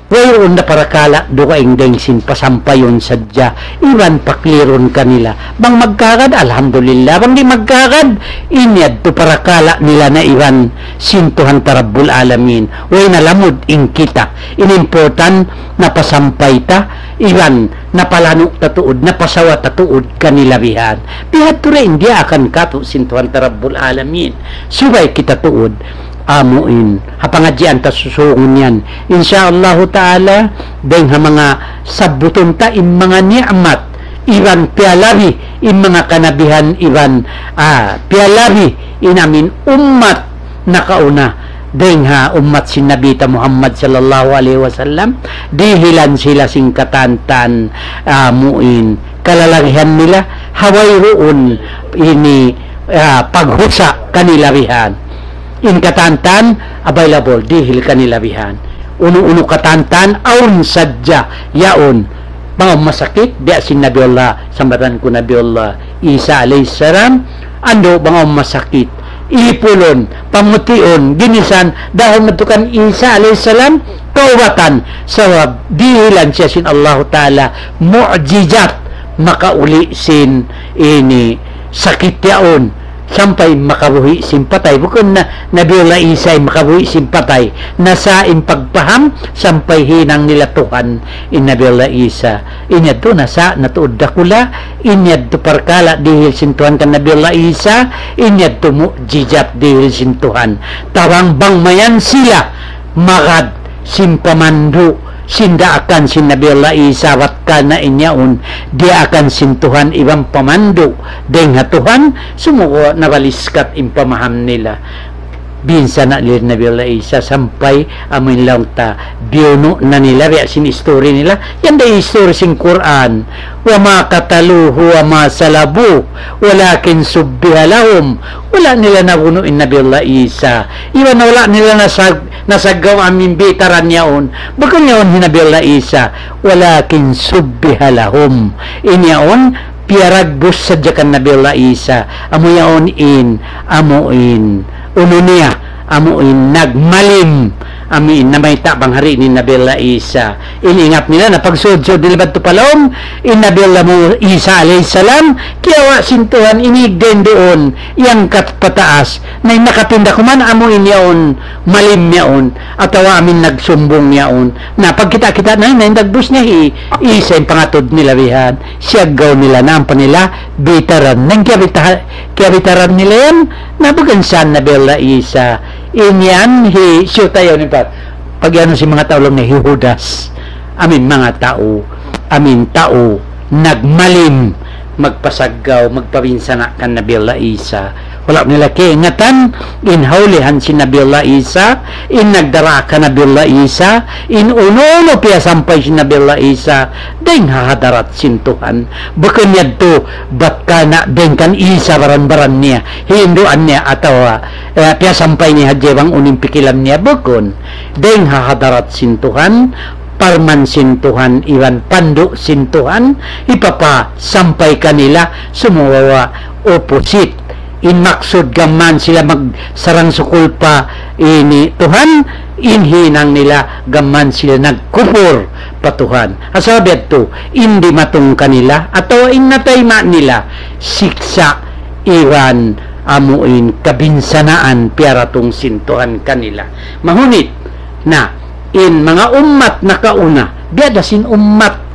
Wayruun da parakala' dugaing dayn sin pasampayun sadja, iban paklirun kanila. Bang magkahagad, alhamdulillah. Bang di' magkahagad, in yadtu parakala' nila na iban sin Tuhan ta Rabbul Alamin. Way na lamud in kita. In important, napasampay ta, iban napalanu' ta tuud, napasawa ta tuud kanila bihan. Bihadtu ra in diyaak katu' sin Tuhan ta Rabbul Alamin. Subay kita tuud, amuin, ha pangadjian ta susungun yan. Insya Allahu Ta'ala, dayng ha manga sabbutun ta in manga ni'mat, iban piyalabi, in manga kanabihan, iban, ah, piyalabi, in amin ummat nakauna, dayng ha ummat sin Nabi ta Muhammad sallallahu alayhi wasallam, dihilan sila sin katantan, ah, amuin, kalalagihan nila, ha wayruun ini, ah, paghusa' kanila bihan. In katantan available, dihil kanila bihan. Unu-unu katantan, awn sadja, yaun. Bang awn masakit, biya' sin Nabiullah, sambatan ku Nabiullah Isa alayhis salam, andu' bang awn masakit, ipulun, pamutiun, ginisan, dahun madtu kan Isa alayhis salam, kaubatan, sabab dihilan siya sin Allahu Ta'ala, mu'jizat, makauli' sin ini sakit yaun, sampay makabuhi' sin patay. Bukun na Nabiullah Isa in makabuhi' sin patay. Nasa in pagpaham, sampay hinang nila Tuhan in Nabiullah Isa. In yadtu nasa, na tuud dakula', in yadtu parkala' dihil sin Tuhan kan Nabiullah Isa, in yadtu mu'jizat dihil sin Tuhan. Tabang bang mayan sila, magad sin pamandu', sin daakan sin Nabiullah Isa, bat karna' in yaun, diyaakan sin Tuhan iban pamandu', dayng ha Tuhan, sumagawa' nabaliskat in pamaham nila. Binsana' nila Nabiullah Isa sampay amuin laung ta, biyunu' na nila, biya' sin history nila, yan da history sin Qur'an. وما قتلوه وما صلبوه ولكن شبه لهم. Wala' nila nabunu' in Nabiullah Isa. Iban wala' nila nasag-, nasaggaw amin bitaran yaun. Bukun yaun hi Nabiullah Isa. ولكن شبه لهم. In yaun, piyaragbus sadja kan Nabiullah Isa. Amu yaun in, amu in. Unu niya, amu in nagmalim. Amu in namayta' bang hari ini Nabiullah Isa. In ingat nila na pagsud-sud nila madtu pa lawm, in Nabiullah mu Isa alayhis salam, kiyawa' sin Tuhan ini dayn duun, iyangkat pataas. Na in nakatinda kuman amu in yaun, malim yaun, atawa amin nagsumbung yaun. Na pagkita'-kita' na, na in dagbus niya hi Isa in pangatud nila bihan, siyaggaw nila, nampa nila, bitaran. Na in kiyabita-, kiyabitaran nila yan, na bukun sa Nabiullah Isa. In yan, hi, siyuta yaun in pa-, pag-anu sin manga tau laung niya hi Judas. Amin manga tau, amin tau, nagmalim, magpasaggaw, magpabinsana' kan Nabiullah Isa. Wala' nila kaingatan in hawlihan sin Nabiullah Isa, in nagdara kan Nabiullah Isa, in unu-unu piyasampay sin Nabiullah Isa, dayng ha hadarat sin Tuhan. Bukun yadtu, bat karna' dayng kan Isa baran-baran niya, hinduan niya atawa, eh, piyasampay niya hadja bang unu in pikilan niya, bukun. Dayng ha hadarat sin Tuhan, parman sin Tuhan, iban pandu' sin Tuhan, hipapasampay kanila, sumagawa' opposite. In maksud gām sila magsarang-sukul pa ini Tuhan, in hinang nila gām sila nagkupur pa Tuhan. Ha sabab yadtu, in dimatung kanila, atawa in natayma' nila, siksa' iban amuin kabinsanaan piyaratung sin Tuhan kanila. Mahunit na in manga ummat nakauna, biya' da sin ummat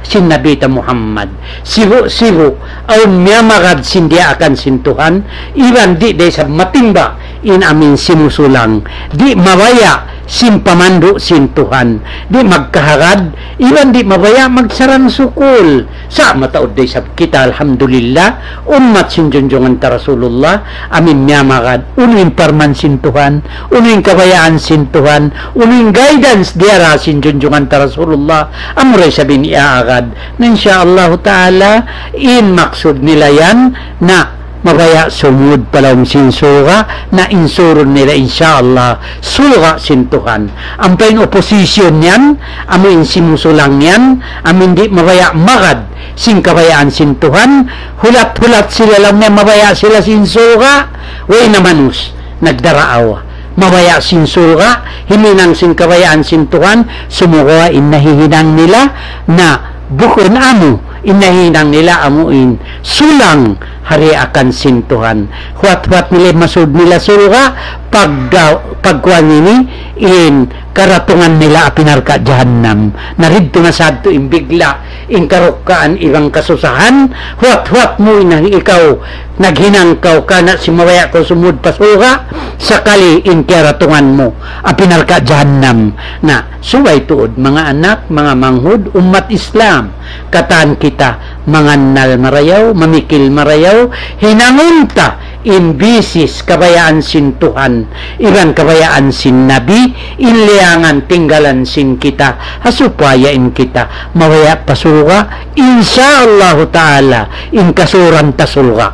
sin Nabi ta Muhammad. Sibu'-sibu', awn miyamagad sin diyaakan sin Tuhan, iban di' da isab matimba in amuin simusulang, di' mabaya' sin pamandu' sin Tuhan, di' magkahagad, iban di' mabaya' magsarang-sukul. Sa' mataud da isab kita, alhamdulillah, ummat sin junjungan ta Rasulullah, amuin miyamagad, unu in parman sin Tuhan, unu in kabayaan sin Tuhan, unu in guidance diyara sin junjungan ta Rasulullah, amura isab in iyaagad. Na insya Allah ta'ala, in maksud nila yan, na mabaya' sumud pa lawm sin surga', na insurun nila insya Allah, surga' sin Tuhan. Ampa in opposition yan, amuin simusulang yan, amuin di' mabaya' magad, sin kabayaan sin Tuhan, hulat-hulat sila laung niya mabaya' sila sin surga', way na manus, nagdaraaw. Mabaya' sin surga', himinang sin kabayaan sin Tuhan, sumagawa' in nahihinang nila, na bukun amu, in nahihinang nila amuin, sulang ha diyaakan sin Tuhan. Huwat-huwat nila masud nila surga', pagda-, pagkuan ini, in karatungan nila api narka' jahannam. Na didtu na sadtu in bigla', in karukkaan iban kasusahan, huwat-huwat mu in ikaw, naghinang kaw karna' sin mabaya' kaw sumud pa surga', sakali in kiyaratungan mu, api narka' jahannam. Na, subay tuud, manga anak, manga manghud, ummat Islam, katan kita, mangannal marayaw, mamikil marayaw, hinangun ta, in bisis kabayaan sin Tuhan, iban kabayaan sin Nabi, in liyangan tinggalan sin kita, ha supaya in kita mabaya' pa surga', insya Allahu ta'ala, in kasuran ta surga'.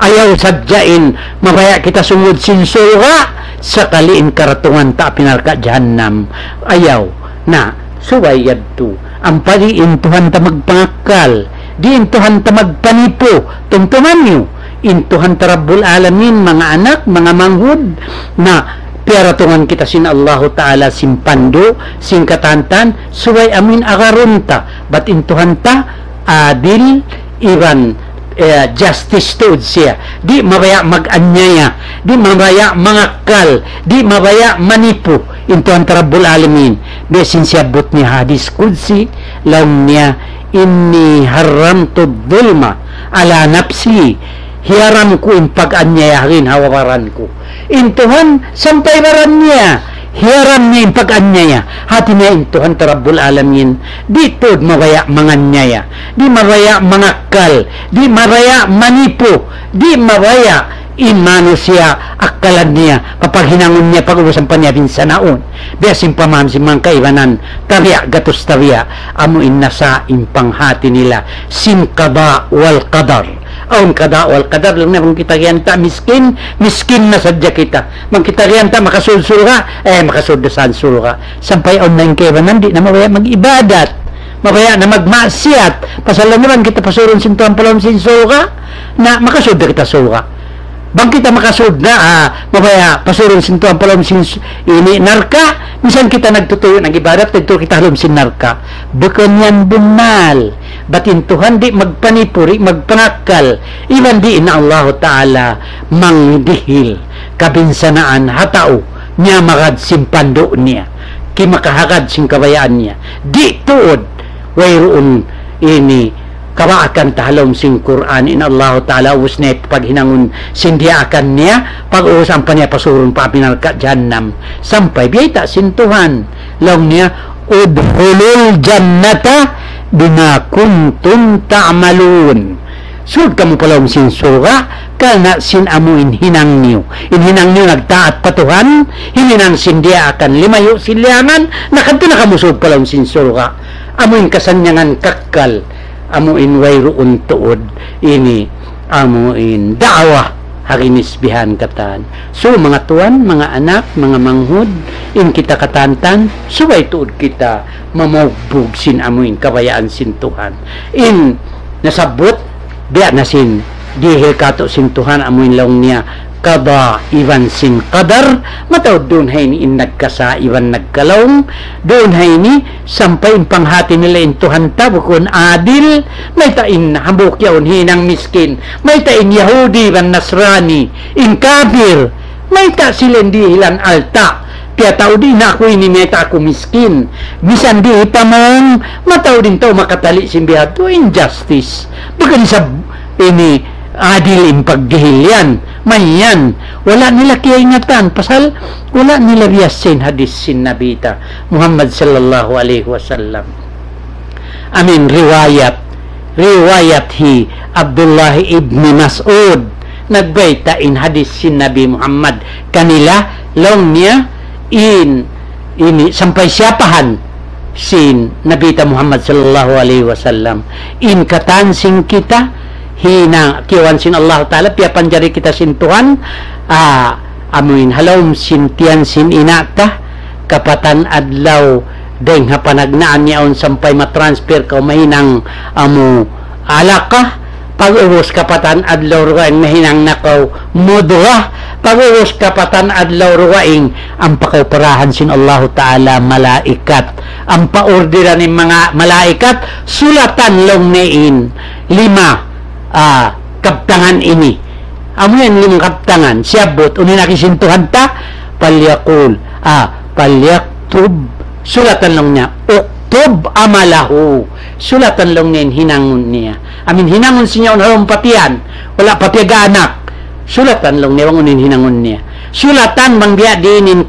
Ayaw sadja in mabaya' kita sumud sin surga', sakali in karatungan ta api narka' jahannam. Ayaw. Na, subay yadtu. Ampa di' in Tuhan ta magpangakkal, di' in Tuhan ta magpanipu, tumtuman niyu, in Tuhan ta Rabbul Alamin, manga anak, manga manghud, na piyaratungan kita sin Allahu Ta'ala sin pandu', sin katantan, subay amuin agarun ta, bat in Tuhan ta, adil, iban, eh, justice tuud siya. Di' mabaya' mag-anyaya, di' mabaya' mangakkal, di' mabaya' manipu, in Tuhan ta Rabbul Alamin. Biya' sin siyabbut niya hadis qudsi, laung niya, "Inni harramtu dhulma ala nafsi." Hiyaram ku in pag-anyaya ha gin hawa baran ku. In Tuhan, sampay baran niya. Hiyaram niya in pag-anyaya. Hati niya in Tuhan ta Rabbul Alamin. Di' tuud mabaya' manganyaya. Di' mabaya' mangakkal. Di' mabaya' manipu. Di' mabaya' in manusiya' akkalan niya, kapaghinangun niya, pag-ubus ampa niya binsanaun. Biya' sin pamaham sin manga kaibanan, tabiya', gatus tabiya', amu in nasa in panghati nila, sin qada wal qadar. Awn qada wal qadar, laung niya bang kita giyanta miskin, miskin na sadja kita. Bang kita giyanta makasud surga', eh, makasud da isab surga'. Sampay awn na in kaibanan, di' na mabaya' mag-ibadat. Mabaya' na magmaksiyat. Pasal laung niya bang kita pasurun sin Tuhan pa lawm sin surga', na makasud da kita surga'. Bang kita makasud na, ah, mabaya' pasurun sin Tuhan pa lawm sin s-, ini narka', minsan kita nagtutuyu' nag-ibadat, nagtutuyu' kita ha lawm sin narka'. Bukun yan bunnal. Bat in Tuhan di' magpanipu, di' magpangakkal. Iban di' in Allahu Ta'ala mangdihil kabinsanaan ha tau miyamagad sin pandu' niya, kimakahagad sin kabayaan niya. Di' tuud, wayruun ini kabaakan ta ha lawm sin Qur'an, in Allahu Ta'ala ubus niya paghinangun sin diyaakan niya, pag-ubus ampa niya pasurun pa api narka' jahannam. Sampay biyayta' sin Tuhan, laung niya, "Udkhulul jannata bima kuntum ta'malun." Sud kamu pa lawm sin surga', karna' sin amu in hinang niyu. In hinang niyu nagtaat pa Tuhan, himinang sin diyaakan, limayu' sin liyangan, na kadtu na kamu sūd pa lawm sin surga'. Amu in kasannyangan kakkal, amu in wayruun tuud ini, amu in da'wa ha ginis bihan katan. So, manga tuwan, manga anak, manga manghud, in kita katantan, subay tuud kita mamugbug sin amu in kabayaan sin Tuhan. In nasabbut, biya' na sin dihil kātu' sin Tuhan amu in laung niya, qada iban sin qadar, mataud duun ha ini in nagkasa' iban nagkalaung, duun ha ini sampay in panghati nila in Tuhan ta bukun adil, mayta' in hambuuk yaun hinang miskin, mayta' in Yahudi iban Nasrani, in kapir, mayta' sila in dihilan alta', piyataud in aku ini mayta' aku miskin. Misan di' hipamung, mataud in tau makatali' sin bihadtu, injustice. Bukun isab ini adil in pagdihil yan. Mayan, wala' nila kiyaingatan, pasal wala' nila biyasa in hadis sin Nabi ta, Muhammad sallallahu alayhi wasallam. Amin, riwayat, riwayat hi Abdullah ibn Mas'ud, nagbayta' in hadis sin Nabi Muhammad kanila, laung niya in, ini sampay siyapahan sin Nabi ta Muhammad sallallahu alayhi wasallam. In katan sin kita, hina, kiyawaan sin Allah Ta'ala, piyapanjari kita sin Tuhan, ah, amuin ha lawm sin tiyan sin ina' ta, kapatan adlaw, dayng ha panagnaan yaun sampay matransfer kaw mahinang amu alaqah, pag'ubus kapatan adlaw dugaing mahinang na kaw mudghah, pag'ubus kapatan adlaw dugaing ampa kaw parahan sin Allahu Ta'ala malaikat. Ampa orderan in manga malaikat, sulatan laung niya in lima, ah, kabtangan ini. Amu yan lima kabtangan. Siyabbut, unu in agi sin Tuhan ta, falyaqul, ah, falyaktub, sulatan laung niya, uktub amalahu, sulatan laung niya in hinangun niya. Amuin hinangun sin yaun ha lawm pa tiyan, wala' pa piyag-anak. Sulatan laung niya bang unu in hinangun niya. Sulatan bang biya' diin in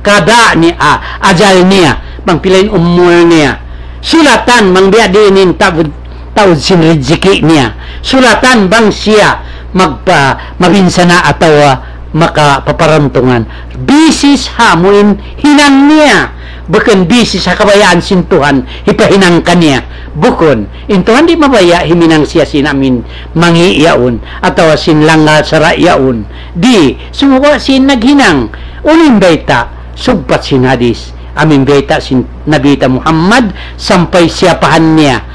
qada niya, ah, ajal niya, bang pila in umul niya. Sulatan bang biya' diin in taud, taud sin rijiki niya. Sulatan bang siya magpa-, mabinsana' atawa makapaparantungan. Bisis ha amuin hinang niya. Bukun bisis ha kabayaan sin Tuhan hipahinang kaniya. Bukun. In Tuhan di' mabaya' himinang siya sin amuin mangi' yaun atawa sin langgal sara' yaun. Di', sumagawa' sin naghinang. Unu in bayta', sugpat sin hadis. Amuin bayta' sin Nabi ta Muhammad sampay siyapahan niya.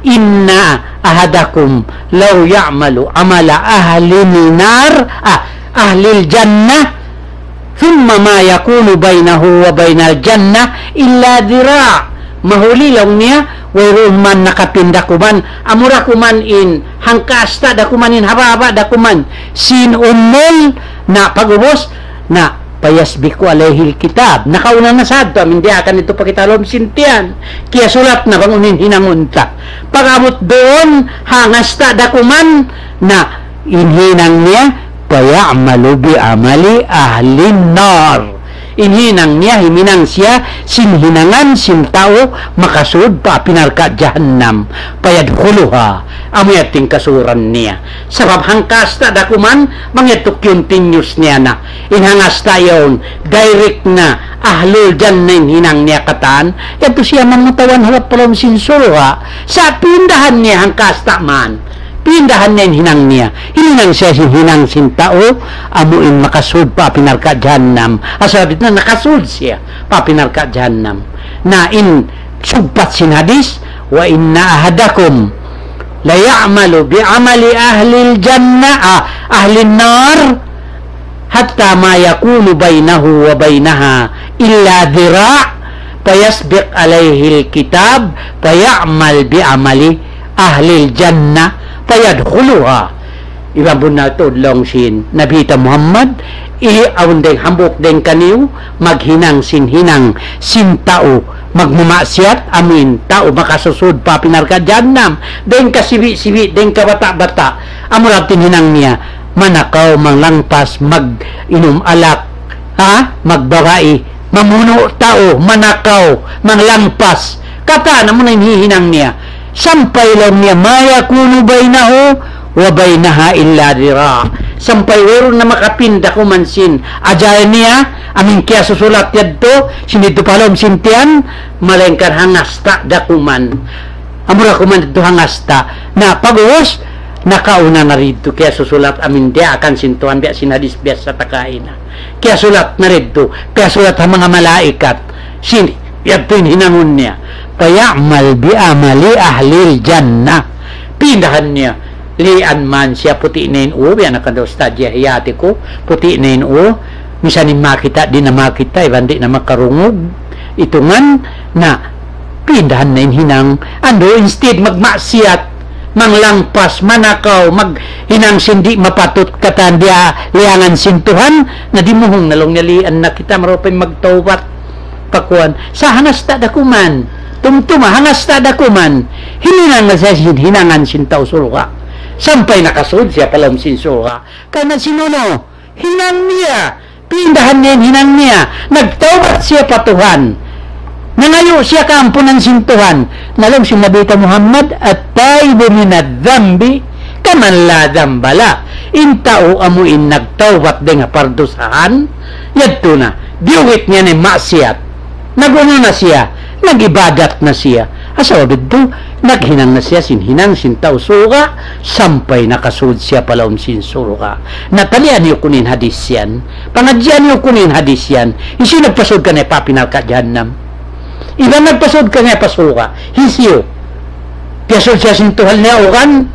Inna ahadakum law ya'malu amala ahlin nar, ah, ahlil jannah, thumma ma yakunu baynahu wa baynal jannah illa dhira'. Mahuli laung niya, wayruun man nakapin da kuman, amura kuman in hangkasta' da kuman in haba'-haba' da kuman sin umul, na pag'ubus, na fayasbiqu alayhil kitab. Nakauna na sadtu, amuin diyaakan yadtu pa kita ha lawm sin tiyan. Kiyasulat na bang unu in hinangun ta. Pag-abut duun, hangasta' da kuman, na in hinang niya, faya'malu bi amali ahlin nar. In hinang niya, himinang siya sin hinangan sin tau makasud pa api narka' jahannam. Fayadkhuluha. Amu yadtu in kasuran niya. Sabab hangkasta' da kuman, bang yadtu continuous niya na. In hangasta' yaun, direct na, ahlul jannah in hinang niya katan, yadtu siya mamutawan harap pa lawm sin surga', sa' pindahan niya hangkasta' man. Pindahan niya in hinang niya. Himinang siya sin hinang sin tau, amu in makasud pa api narka' jahannam. Asal bit na nakasud siya pa api narka' jahannam. Na in sugpat sin hadis, wa inna ahadakum la ya'malu bi amali ahlil jannah, ah, ahlin nar, hatta ma yakunu baynahu wa baynaha illa dhira', fayasbiq alayhil kitab, faya'mal bi amali ahlil jannah, fayadkhuluha. Iban bunnal tuud laung sin Nabi ta Muhammad, i awn dayng hambuuk dayng kaniyu, maghinang sin hinang sin tau magmamaksiyat, amuin tau makasusud pa api narka' jahannam, dayng kasibi'-sibi', dayng kabata'-bata', amura yadtu in hinang niya, manakaw, manglangpas, mag-inum alak, ha? Magbabai, mamunu' tau, manakaw, manglangpas. Katan, amuna in hihinang niya. Sampay laung niya, ma yakunu baynahu wa baynaha illa dhira'. sampay wayruun na makapinda kuman sin ajal niya, amu in kiyasusulat yadtu, sin didtu pa lawm sin tiyan, malaingkan hangasta da kuman. Amura kuman didtu hangasta. Na, pag'ubus, nakauna na didtu kiyasusulat amu in diyaakan sin Tuhan, biya' sin hadis biyasa ta kaina. Kiyasulat na didtu, kiyasulat ha manga malaikat. Sin, yadtu in hinangun niya. فيعمل بعمل أهل الجنة. Pindahan niya. Lian man siya puti' na in ū, biya' na kanda Ustadz Yahya ti ku, puti' na in ū, misan in makita', di' na makita', iban di' na makarungug, itungan, na, pindahan na in hinang, andu', instead magmaksiyat, manglangpas, manakaw, maghinang sin di' mapatut katan biya' liyangan sin Tuhan, na dimuhung na laung niya lian na kita, marayaw pa in magtawbat. Pakuan, sa' hangasta da kuman. Tumtuma, hangasta da kuman. Hininang na siya sin hinangan sin tau surga'. Sampay nakasud siya pa lawm sin surga'. Karna' sin unu, hinang niya. Pindahan niya in hinang niya. Nagtawbat siya pa Tuhan. Nangayu' siya kaampunan sin Tuhan. Na laung sin Nabi ta Muhammad, التائب من الذنب كمن لا ذنب له. In tau amu in nagtawbat dayn ha pardusahan, yadtu na, diyugit niya na in maksiyat. Nag-unu na siya, nag-ibadat na siya. Asa wa biddu, naghinang na siya sin hinang sin tau surga', sampay nakasud siya pa lawm sin surga'. Na talian niyu kunu' in hadis yan. Pangadjian niyu kunu' in hadis yan. Hisiyu nagpasud kaniya pa api narka' jahannam? Iban nagpasud kaniya pa surga'? Hisiyu? Piyasud siya sin Tuhan niya, ukan?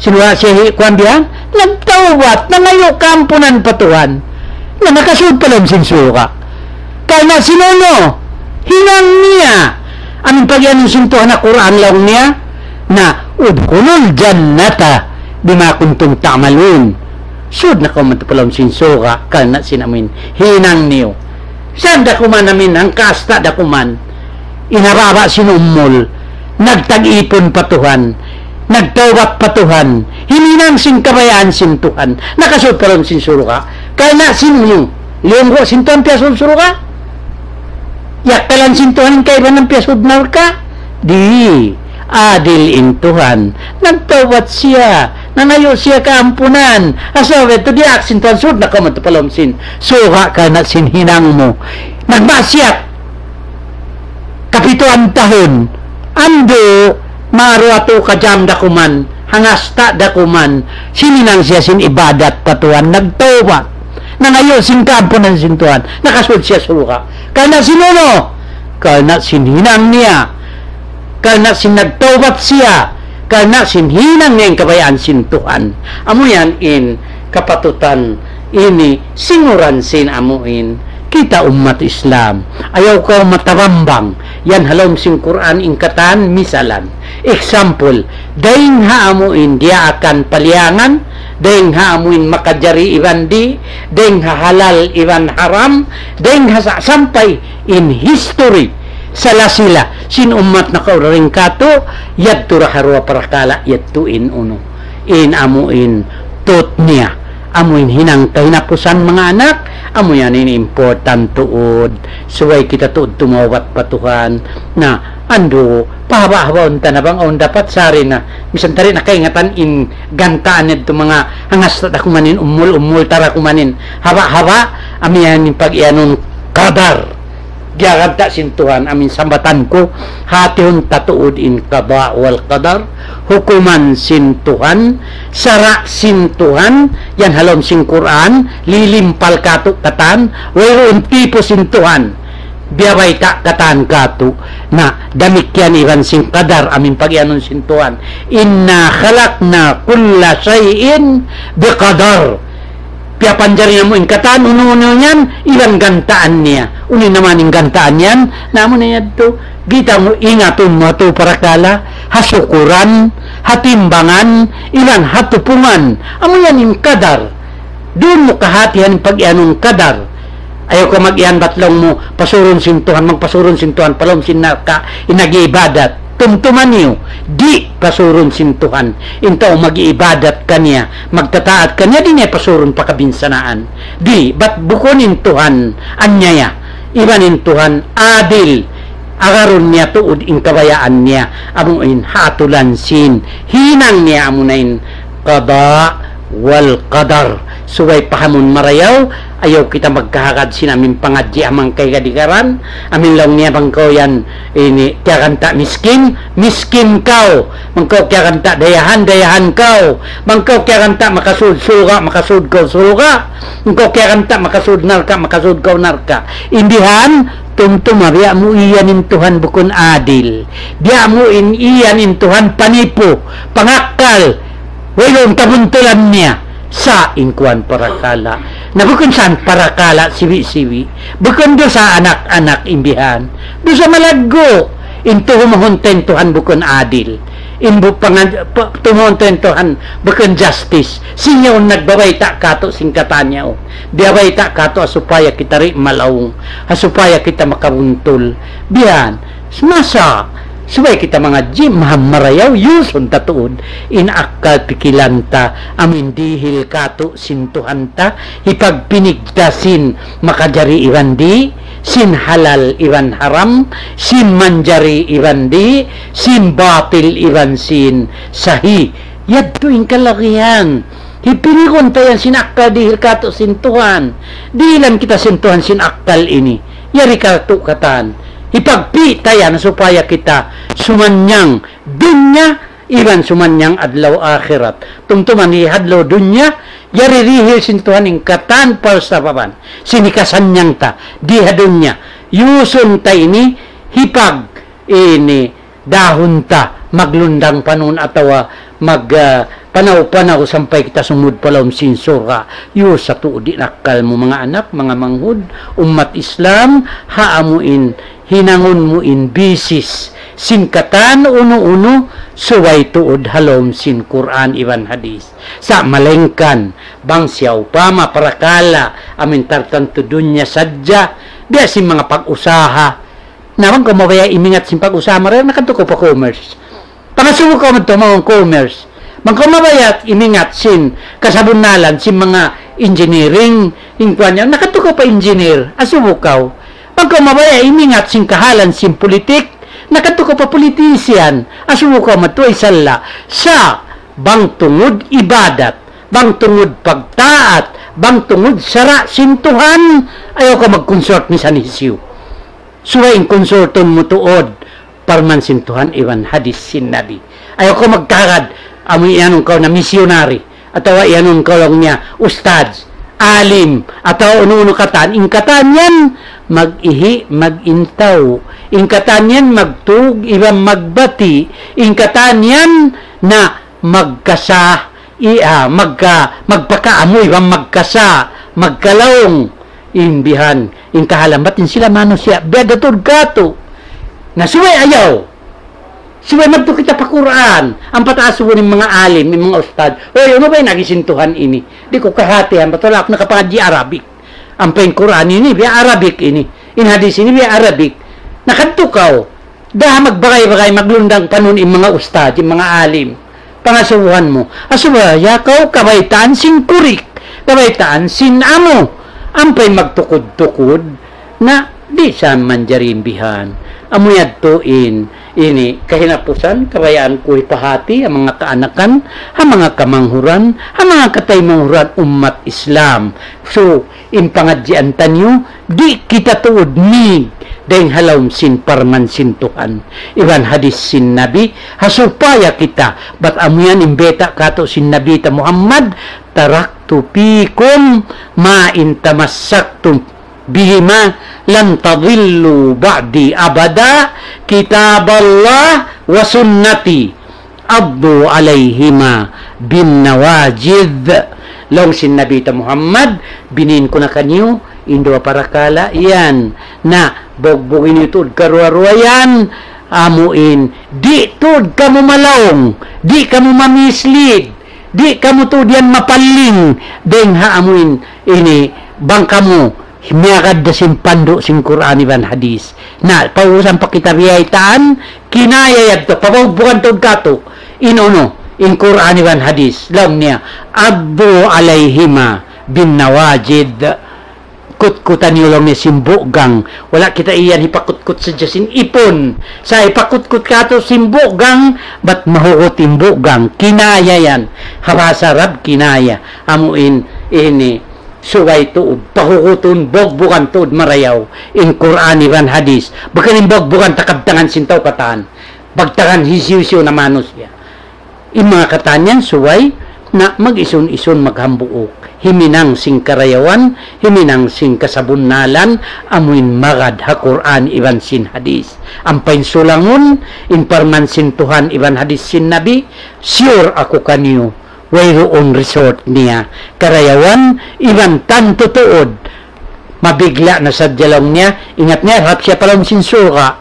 Sin wala' siya hi-, kuwan biya'? Nagtawbat, nangayu' kaampunan pa Tuhan. Na nakasud pa lawm sin surga'. Karna' sin unu, hinang niya. Amu in pagiyanun sin Tuhan ha Qur'an laung niya, na, ادخلوا الجنة بما كنتم تعملون. Sud na kaw madtu pa lawm sin surga', karna' sin amu in hinang niyu. Saan da kuman amu in, hangkasta da kuman. In ha baba' sin umul, nagtag-ipun pa Tuhan, nagtawbat pa Tuhan, himinang sin kabayaan sin Tuhan, nakasud pa lawm sin surga'. Karna' sin unu, liyunggu' sin Tuhan piyasud surga'? Yakkalan sin Tuhan in kaibanan piyasud narka'? Di'. Adil in Tuhan. Nagtawbat siya. Nangayu' siya kaampunan. Asa wa biddu diyaak sin Tuhan, sud na kaw madtu pa lawm sin surga' karna' sin hinang mu. Nagmaksiyat. Kapituan tahun. Andu', maru atu kajam da kuman. Hangasta da kuman. Siminang siya sin ibadat pa Tuhan. Nagtawbat. Nangayu' sin kaampunan sin Tuhan. Nakasud siya surga'. Karna' sin unu? Karna' sin hinang niya. Karna' sin nagtawbat siya. Karna' sin hinang niya in kabayaan sin Tuhan. Amu yan in kapatutan ini singuran sin amu in kita ummat Islam. Ayaw kaw matabambang. Yan ha lawm sin Qur'an in katan misalan. Example, dayn ha amu in diyaakan paliyangan, dayn ha amu in makajari iban di', dayn ha halal iban haram, dayn ha sa-, sampay in history, salasila, sin ummat nakauna dayn kātu', yadtu da ha duwa parakala', yadtu in unu. In amu in tut niya. Amu in hinang kahinapusan manga anak, amu yan in important tuud. Subay kita tuud tumawbat pa Tuhan. Na, andu', pahaba'-habaun ta na bang awn dapat sari na. Misan ta di' na kaingatan in gantaan yadtu manga hangasta da kuman in umul-umul ta da kuman in. Haba'-haba', amu yan in pagiyanun qadar. Giyaganta' sin Tuhan, amu in sambatan ku, hatihun ta tuud in qada wal qadar, hukuman sin Tuhan, sara' sin Tuhan, yan ha lawm sin Qur'an, lilimpal kātu' katan, wayruun tipu sin Tuhan, biyabayta' katan kātu', na damikkiyan iban sin qadar, amu in pagiyanun sin Tuhan, إنا خلقنا كل شيء بقدر. Piyapanjari namu' in katan unu-unu yan, iban gantaan niya. Unu in naman in gantaan yan, na amu na yadtu, kita' mu ingatun mu ha tū parakala', ha sukuran, ha timbangan, iban ha tupungan. Amu yan in qadar. Duun mu kahatihan in pagiyanun qadar. Ayaw kaw magiyan bat laung mu, pasurun sin Tuhan, magpasurun sin Tuhan, pa lawm sin narka', in nag-iibadat. Tumtuma niyu, di' pasurun sin Tuhan. In tau mag-iibadat kaniya, magtataat kaniya, di' niya pasurun pa kabinsanaan. Di', bat bukun in Tuhan, anyaya. Iban in Tuhan, adil. Agarun niya tuud in kabayaan niya. Amu in hatulan sin hinang niya, amu na in qada والقدر. Subay pahamun marayaw, ayaw kita magkahagad sin amin pangadji' ha manga kahigad-higaran, amin laung niya bang kaw yan ini, kiyaganta' miskin, miskin kaw. Bang kaw kiyaganta' dayahan, dayahan kaw. Bang kaw kiyaganta' makasud surga', makasud kaw surga'. Bang kaw kiyaganta' makasud narka', makasud kaw narka'. In bihan, tumtuma, biya' mu iyan in Tuhan bukun adil. Biya' mu in iyan in Tuhan panipu, pangakkal. Wayruun kabuntulan niya. Sa' in kuwan parakala'. Na bukun sa' parakala' siwi'-siwi'. Bukun dusa anak-anak in bihan. Dusa malaggu'. In tuhumahun ta in Tuhan bukun adil. In bu-, pangan-, pa-, tuhumahun ta in Tuhan bukun justice. Sin yaun nagbabayta' katu' sin katan yaun. Biyabayta' katu' supaya kita di' malaung. Ha supaya kita makabuntul. Bihan. Masa, subay kita mangadji', maham marayaw, yusun ta tuud in akkal pikilan ta, amin dihil katu' sin Tuhan ta, hipagpinig ta sin makajari iban di', sin halal iban haram, sin manjari iban di', sin batil iban sin sahih. Yadtu in kalagihan. Hipinigun ta yan sin akkal dihil katu' sin Tuhan. Dihilan kita sin Tuhan sin akkal ini. Yari katu' katan. Hipagpi' ta yan supaya kita sumanyang dunya iban sumanyang adlaw akhirat. Tumtuma in adlaw dunya, yari dihil sin Tuhan in katan palsababan. Sin hikasanyang ta, di ha dunya. Yusun ta ini, hipag, ini, dahun ta, maglundang panun atawa mag, ah, panaw-panaw sampay kita sumud pa lawm sin surga'. Yusa tuud in akkal mu, manga anak, manga manghud, ummat Islam, ha amu in hinangun mu in bisis sin katan unu-unu, subay tuud ha lawm sin Qur'an iban hadis. Sa' malayngkan, bang siya upama parakala', amin tartantu dunya sadja, biya' sin manga pag-usaha, na bang kaw mabaya' imingat sin pag-usaha marayaw, nakadtu kaw pa commerce. Pangasubu kaw madtu ha manga commerce. Bang kaw mabaya' imingat sin kasabunnalan sin manga engineering, in kuwan yan, nakadtu kaw pa engineer, asubu kaw. Bang kaw mabaya' imingat sin kahalan sin pulitik, nakadtu kaw pa politician, asubu kaw madtu, ay sala'. Sa' bang tungud ibadat, bang tungud pagtaat, bang tungud sara' sin Tuhan, ayaw kaw mag-consult misan hisiyu. Subay in konsultun mu tuud parman sin Tuhan iban hadis sin Nabi. Ayaw kaw magkahagad, amu iyanun kaw na misyonari, atawa iyanun kaw laung niya ustadz, alim, atawa unu-unu katan, in katan yan mag-ihi', mag-intaw, in katan yan magtug, iban magbati', in katan yan na magkasa, i-, ah, magka-, magpakaamu iban magkasa, magkalaung, in bihan, in kahalan bat in sila manusiya', biya' da tuud katu'. Na subay ayaw. Subay madtu kita pa Qur'an. Ampa ta asubu in manga alim, in manga ustad. Uy, unu ba in agi sin Tuhan ini? Di' ku kahatihan, bat wala' aku nakapangadji' Arabic. Ampa in Qur'an ini, biya' Arabic ini. In hadis ini, biya' Arabic. Nakadtu kaw. Da magbagay-bagay, maglundang panun in manga ustad, in manga alim. Pangasubuhan mu. Asuba, ya kaw kabaytaan sin kurik. Kabaytaan sin amu. Ampa in magtukud-tukud na di' sa manjari in bihan. Amu yadtu in, ini, kahinapusan, kabayaan ku hipahati, ha manga kaanakan, ha manga kamanghuran, ha manga kataymanghuran ummat Islam. So, in pangadjian taniyu, di' kita tuud mig, dayng ha lawm sin parman sin Tuhan. Iban hadis sin Nabi, ha supaya kita, bat amu yan in bayta' katu' sin Nabi ta Muhammad, تركت فيكم ما إن تمسكتم بهما لن تضلوا بعدي أبدا، كتاب الله وسنتي. عضوا عليهما بالنواجذ. Laung sin Nabi ta Muhammad, binin ku na kaniyu in duwa parakala' yan. Na, bugbugin niyu tuud karuwa-ruwa yan. Amu in, di' tuud kamu malaung, di' kamu ma-mislead, di' kamu tuud yan mapalling, dayng ha amu in, ini, bang kamu miyagad da sin pandu' sin Qur'an iban hadis. Na, pausan pa kita biyaytaan, kinaya yadtu, pabugbugan tuud katu', in unu, in Qur'an iban hadis, laung niya, عضوا عليهما بالنواجذ. Kutkutan niyu laung niya sin bugang. Wala' kita iyan hipakutkut sadja sin ipun. Sa' hipakutkut katu' sin bugang, bat mahugut in bugang. Kinaya yan. Ha bahasa Arab, kinaya. Amu in, ini, subay tuud, pahugutun, bugbugan tuud marayaw in Qur'an iban hadith. Bukun in bugbugan ta kabtangan sin tau katan. Bagtangan hisiyu-siyu na manusiya'. In manga katan yan subay na mag-isun-isun maghambuuk. Himinang sin karayawan, himinang sin kasabunnalan, amu in magad ha Qur'an iban sin hadith. Ampa in sulangun, in parman sin Tuhan iban hadith sin Nabi, sure aku kaniyu, wayruun result niya. Karayawan, iban tantu tuud. Mabigla' na sadja laung niya, ingat niya, harap siya pa lawm sin surga'.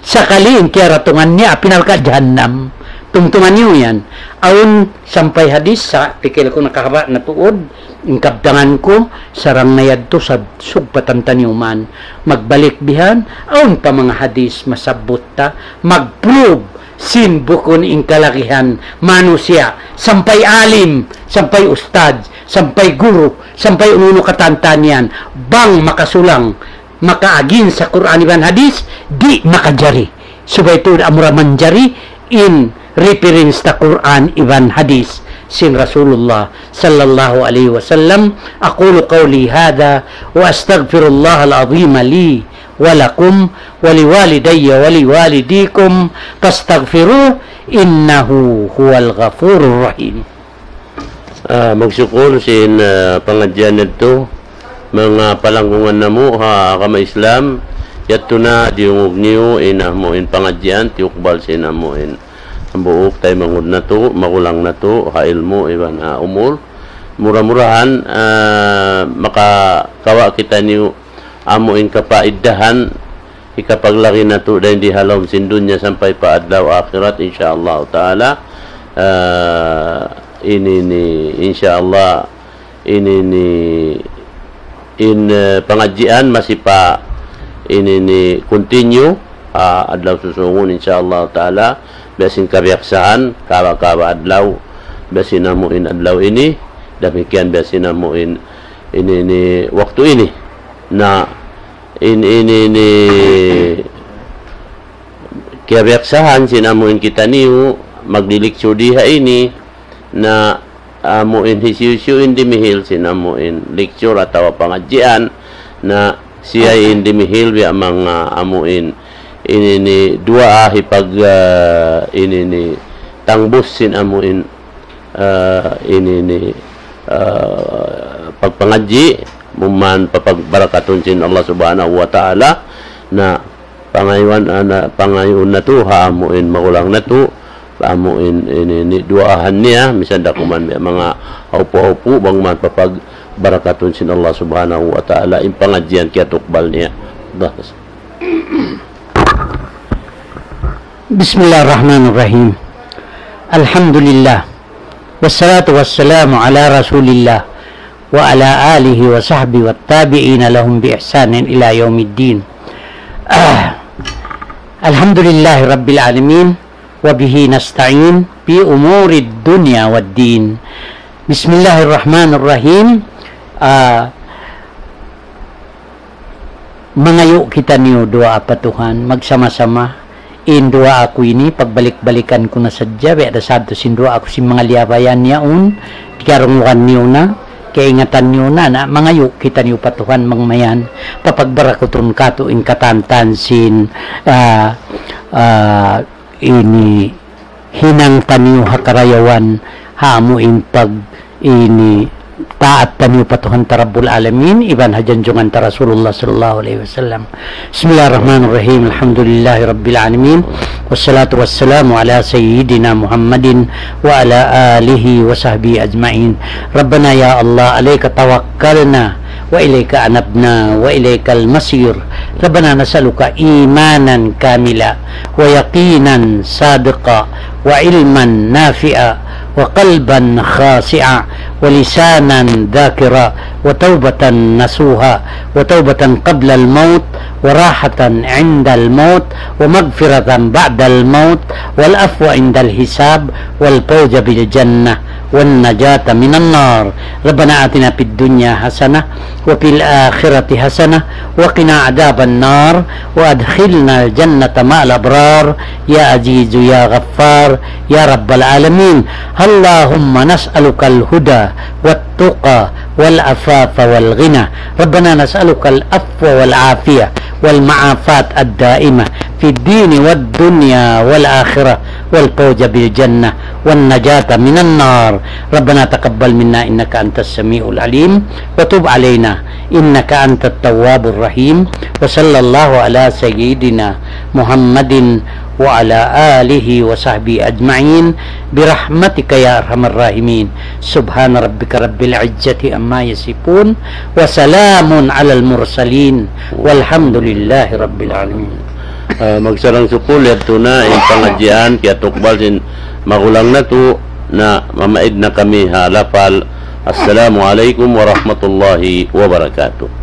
Sakali in kiyaratungan niya, api narka' jahannam. Tumtuman niyu yan. Awn sampay hadith sa, pikil ku nakahaba' na tuud, in kabtangan ku, sarang na yadtu sa sugpatan taniyu man. Magbalik bihan, awn pa manga hadith masabbut ta, mag-prove, sin bukun in kalagihan manusiya', sampay alim, sampay ustadz, sampay guru, sampay unu-unu katantan yan, bang makasulang, makaagin sa Qur'an iban hadith, di' makajari. Subay tuud amura manjari in reference ta Qur'an iban hadith sin Rasulullah sallallahu alayhi wasallam. أقول قولي هذا وأستغفر الله العظيم لي ولكم ولوالدي ولوالديكم فاستغفروه إنه هو الغفور الرحيم. Ah, magsukul sin, ah, pangadjian yadtu, manga palanggungan namu' ha agama Islam, yadtu na diyungug niyu in amu in pangadjian, tiyukbal sin amu in hambuuk taymanghud natu', magulang natu', ha ilmu' iban ha umul. Mura-murahan, ah, makakawa' kitaniyu amu in kapaidahan, hikapaglagi natu' dayn di ha lawm sin dunya sampay pa adlaw akhirat, insya Allah ta'ala. Ah, ini ini, insya Allah, ini ini, in, eh, pangadjian masi pa ini ini continue, ah, adlaw susungun, insya Allah ta'ala. Biya' sin kabiyaksahan, kawa-kawa adlaw, biya' sin amu in adlaw ini, damikkiyan biya' sin amu in ini ini waktu ini. Na in ini ini kiyabiyaksahan sin amu in kitaniyu magliliksu di ha ini, na amu in hisiyu-siyu in dimihil sin amu in lecture atawa pangadjian, na siya in dimihil biya' manga amu in ini ini duwaa hipag, ah, ini ini tangbus sin amu in, ah, ini ini, ah, pagpangadji', muman papagbarakatun sin Allah Subhanahu wa Ta'ala. Na pangayuan, ah, na pangayuun natu' ha amu in magulang natu', ha amu in ini ini duwaahan niya, misan da kuman biya' manga haupu-haupu, bang man papagbarakatun sin Allah Subhanahu wa Ta'ala in pangadjian kiyatukbal niya. Das. بسم الله الرحمن الرحيم. الحمد لله. والصلاة والسلام على رسول الله وعلى آله وصحبه والتابعين لهم بإحسان إلى يوم الدين. الحمد لله رب العالمين، وبه نستعين في أمور الدنيا والدين. بسم الله الرحمن الرحيم. Ah, mangayu' kitaniyu duwaa pa Tuhan, magsama-sama. In duwaa ku ini, pagbalik-balikan ku na sadja, biya' da sadtu sin duwaa ku sin manga liyabayan yaun, karungugan niyu na, kaingatan niyu na, na mangayu' kitaniyu pa Tuhan bang mayan, papagbarakatun katu' in katantan sin, ah, ah, ini hinang taniyu ha karayawan, ha amu in pag ini taat taniyu pa Tuhan ta Rabbul Alamin, iban ha janjungan ta Rasulullah sallallahu alayhi wasallam. بسم الله الرحمن الرحيم. الحمد لله رب العالمين. والصلاة والسلام على سيدنا محمد وعلى آله وصحبه أجمعين. ربنا يا الله عليك توكلنا وإليك أنبنا وإليك المصير. ربنا نسألك إيمانا كاملا ويقينا صادقا وعلما نافعا وقلبا خاشعا ولسانا ذاكرا وتوبة نصوحا وتوبة قبل الموت وراحة عند الموت ومغفرة بعد الموت والعفو عند الحساب والفوز بالجنة والنجاة من النار. ربنا آتنا في الدنيا حسنة وفي الآخرة حسنة وقنا عذاب النار وأدخلنا الجنة مع الأبرار يا عزيز يا غفار يا رب العالمين. اللهم نسألك الهدى والتقى والعفاف والغنى. ربنا نسألك العفو والعافية والمعافاة الدائمة في الدين والدنيا والآخرة والفوز بالجنة والنجاة من النار. ربنا تقبل منا إنك أنت السميع العليم وتب علينا إنك أنت التواب الرحيم. وصلى الله على سيدنا محمد وعلى آله وصحبه أجمعين برحمتك يا أرحم الراحمين. سبحان ربك رب العزة عما يصفون وسلام على المرسلين والحمد لله رب العالمين. Ah, magsarang-sukul yadtu na in pangadjian, kiyatukbal sin magulang natu', na mamaid na kami ha lapal. Assalamu alaykum warahmatullahi wabarakatuh.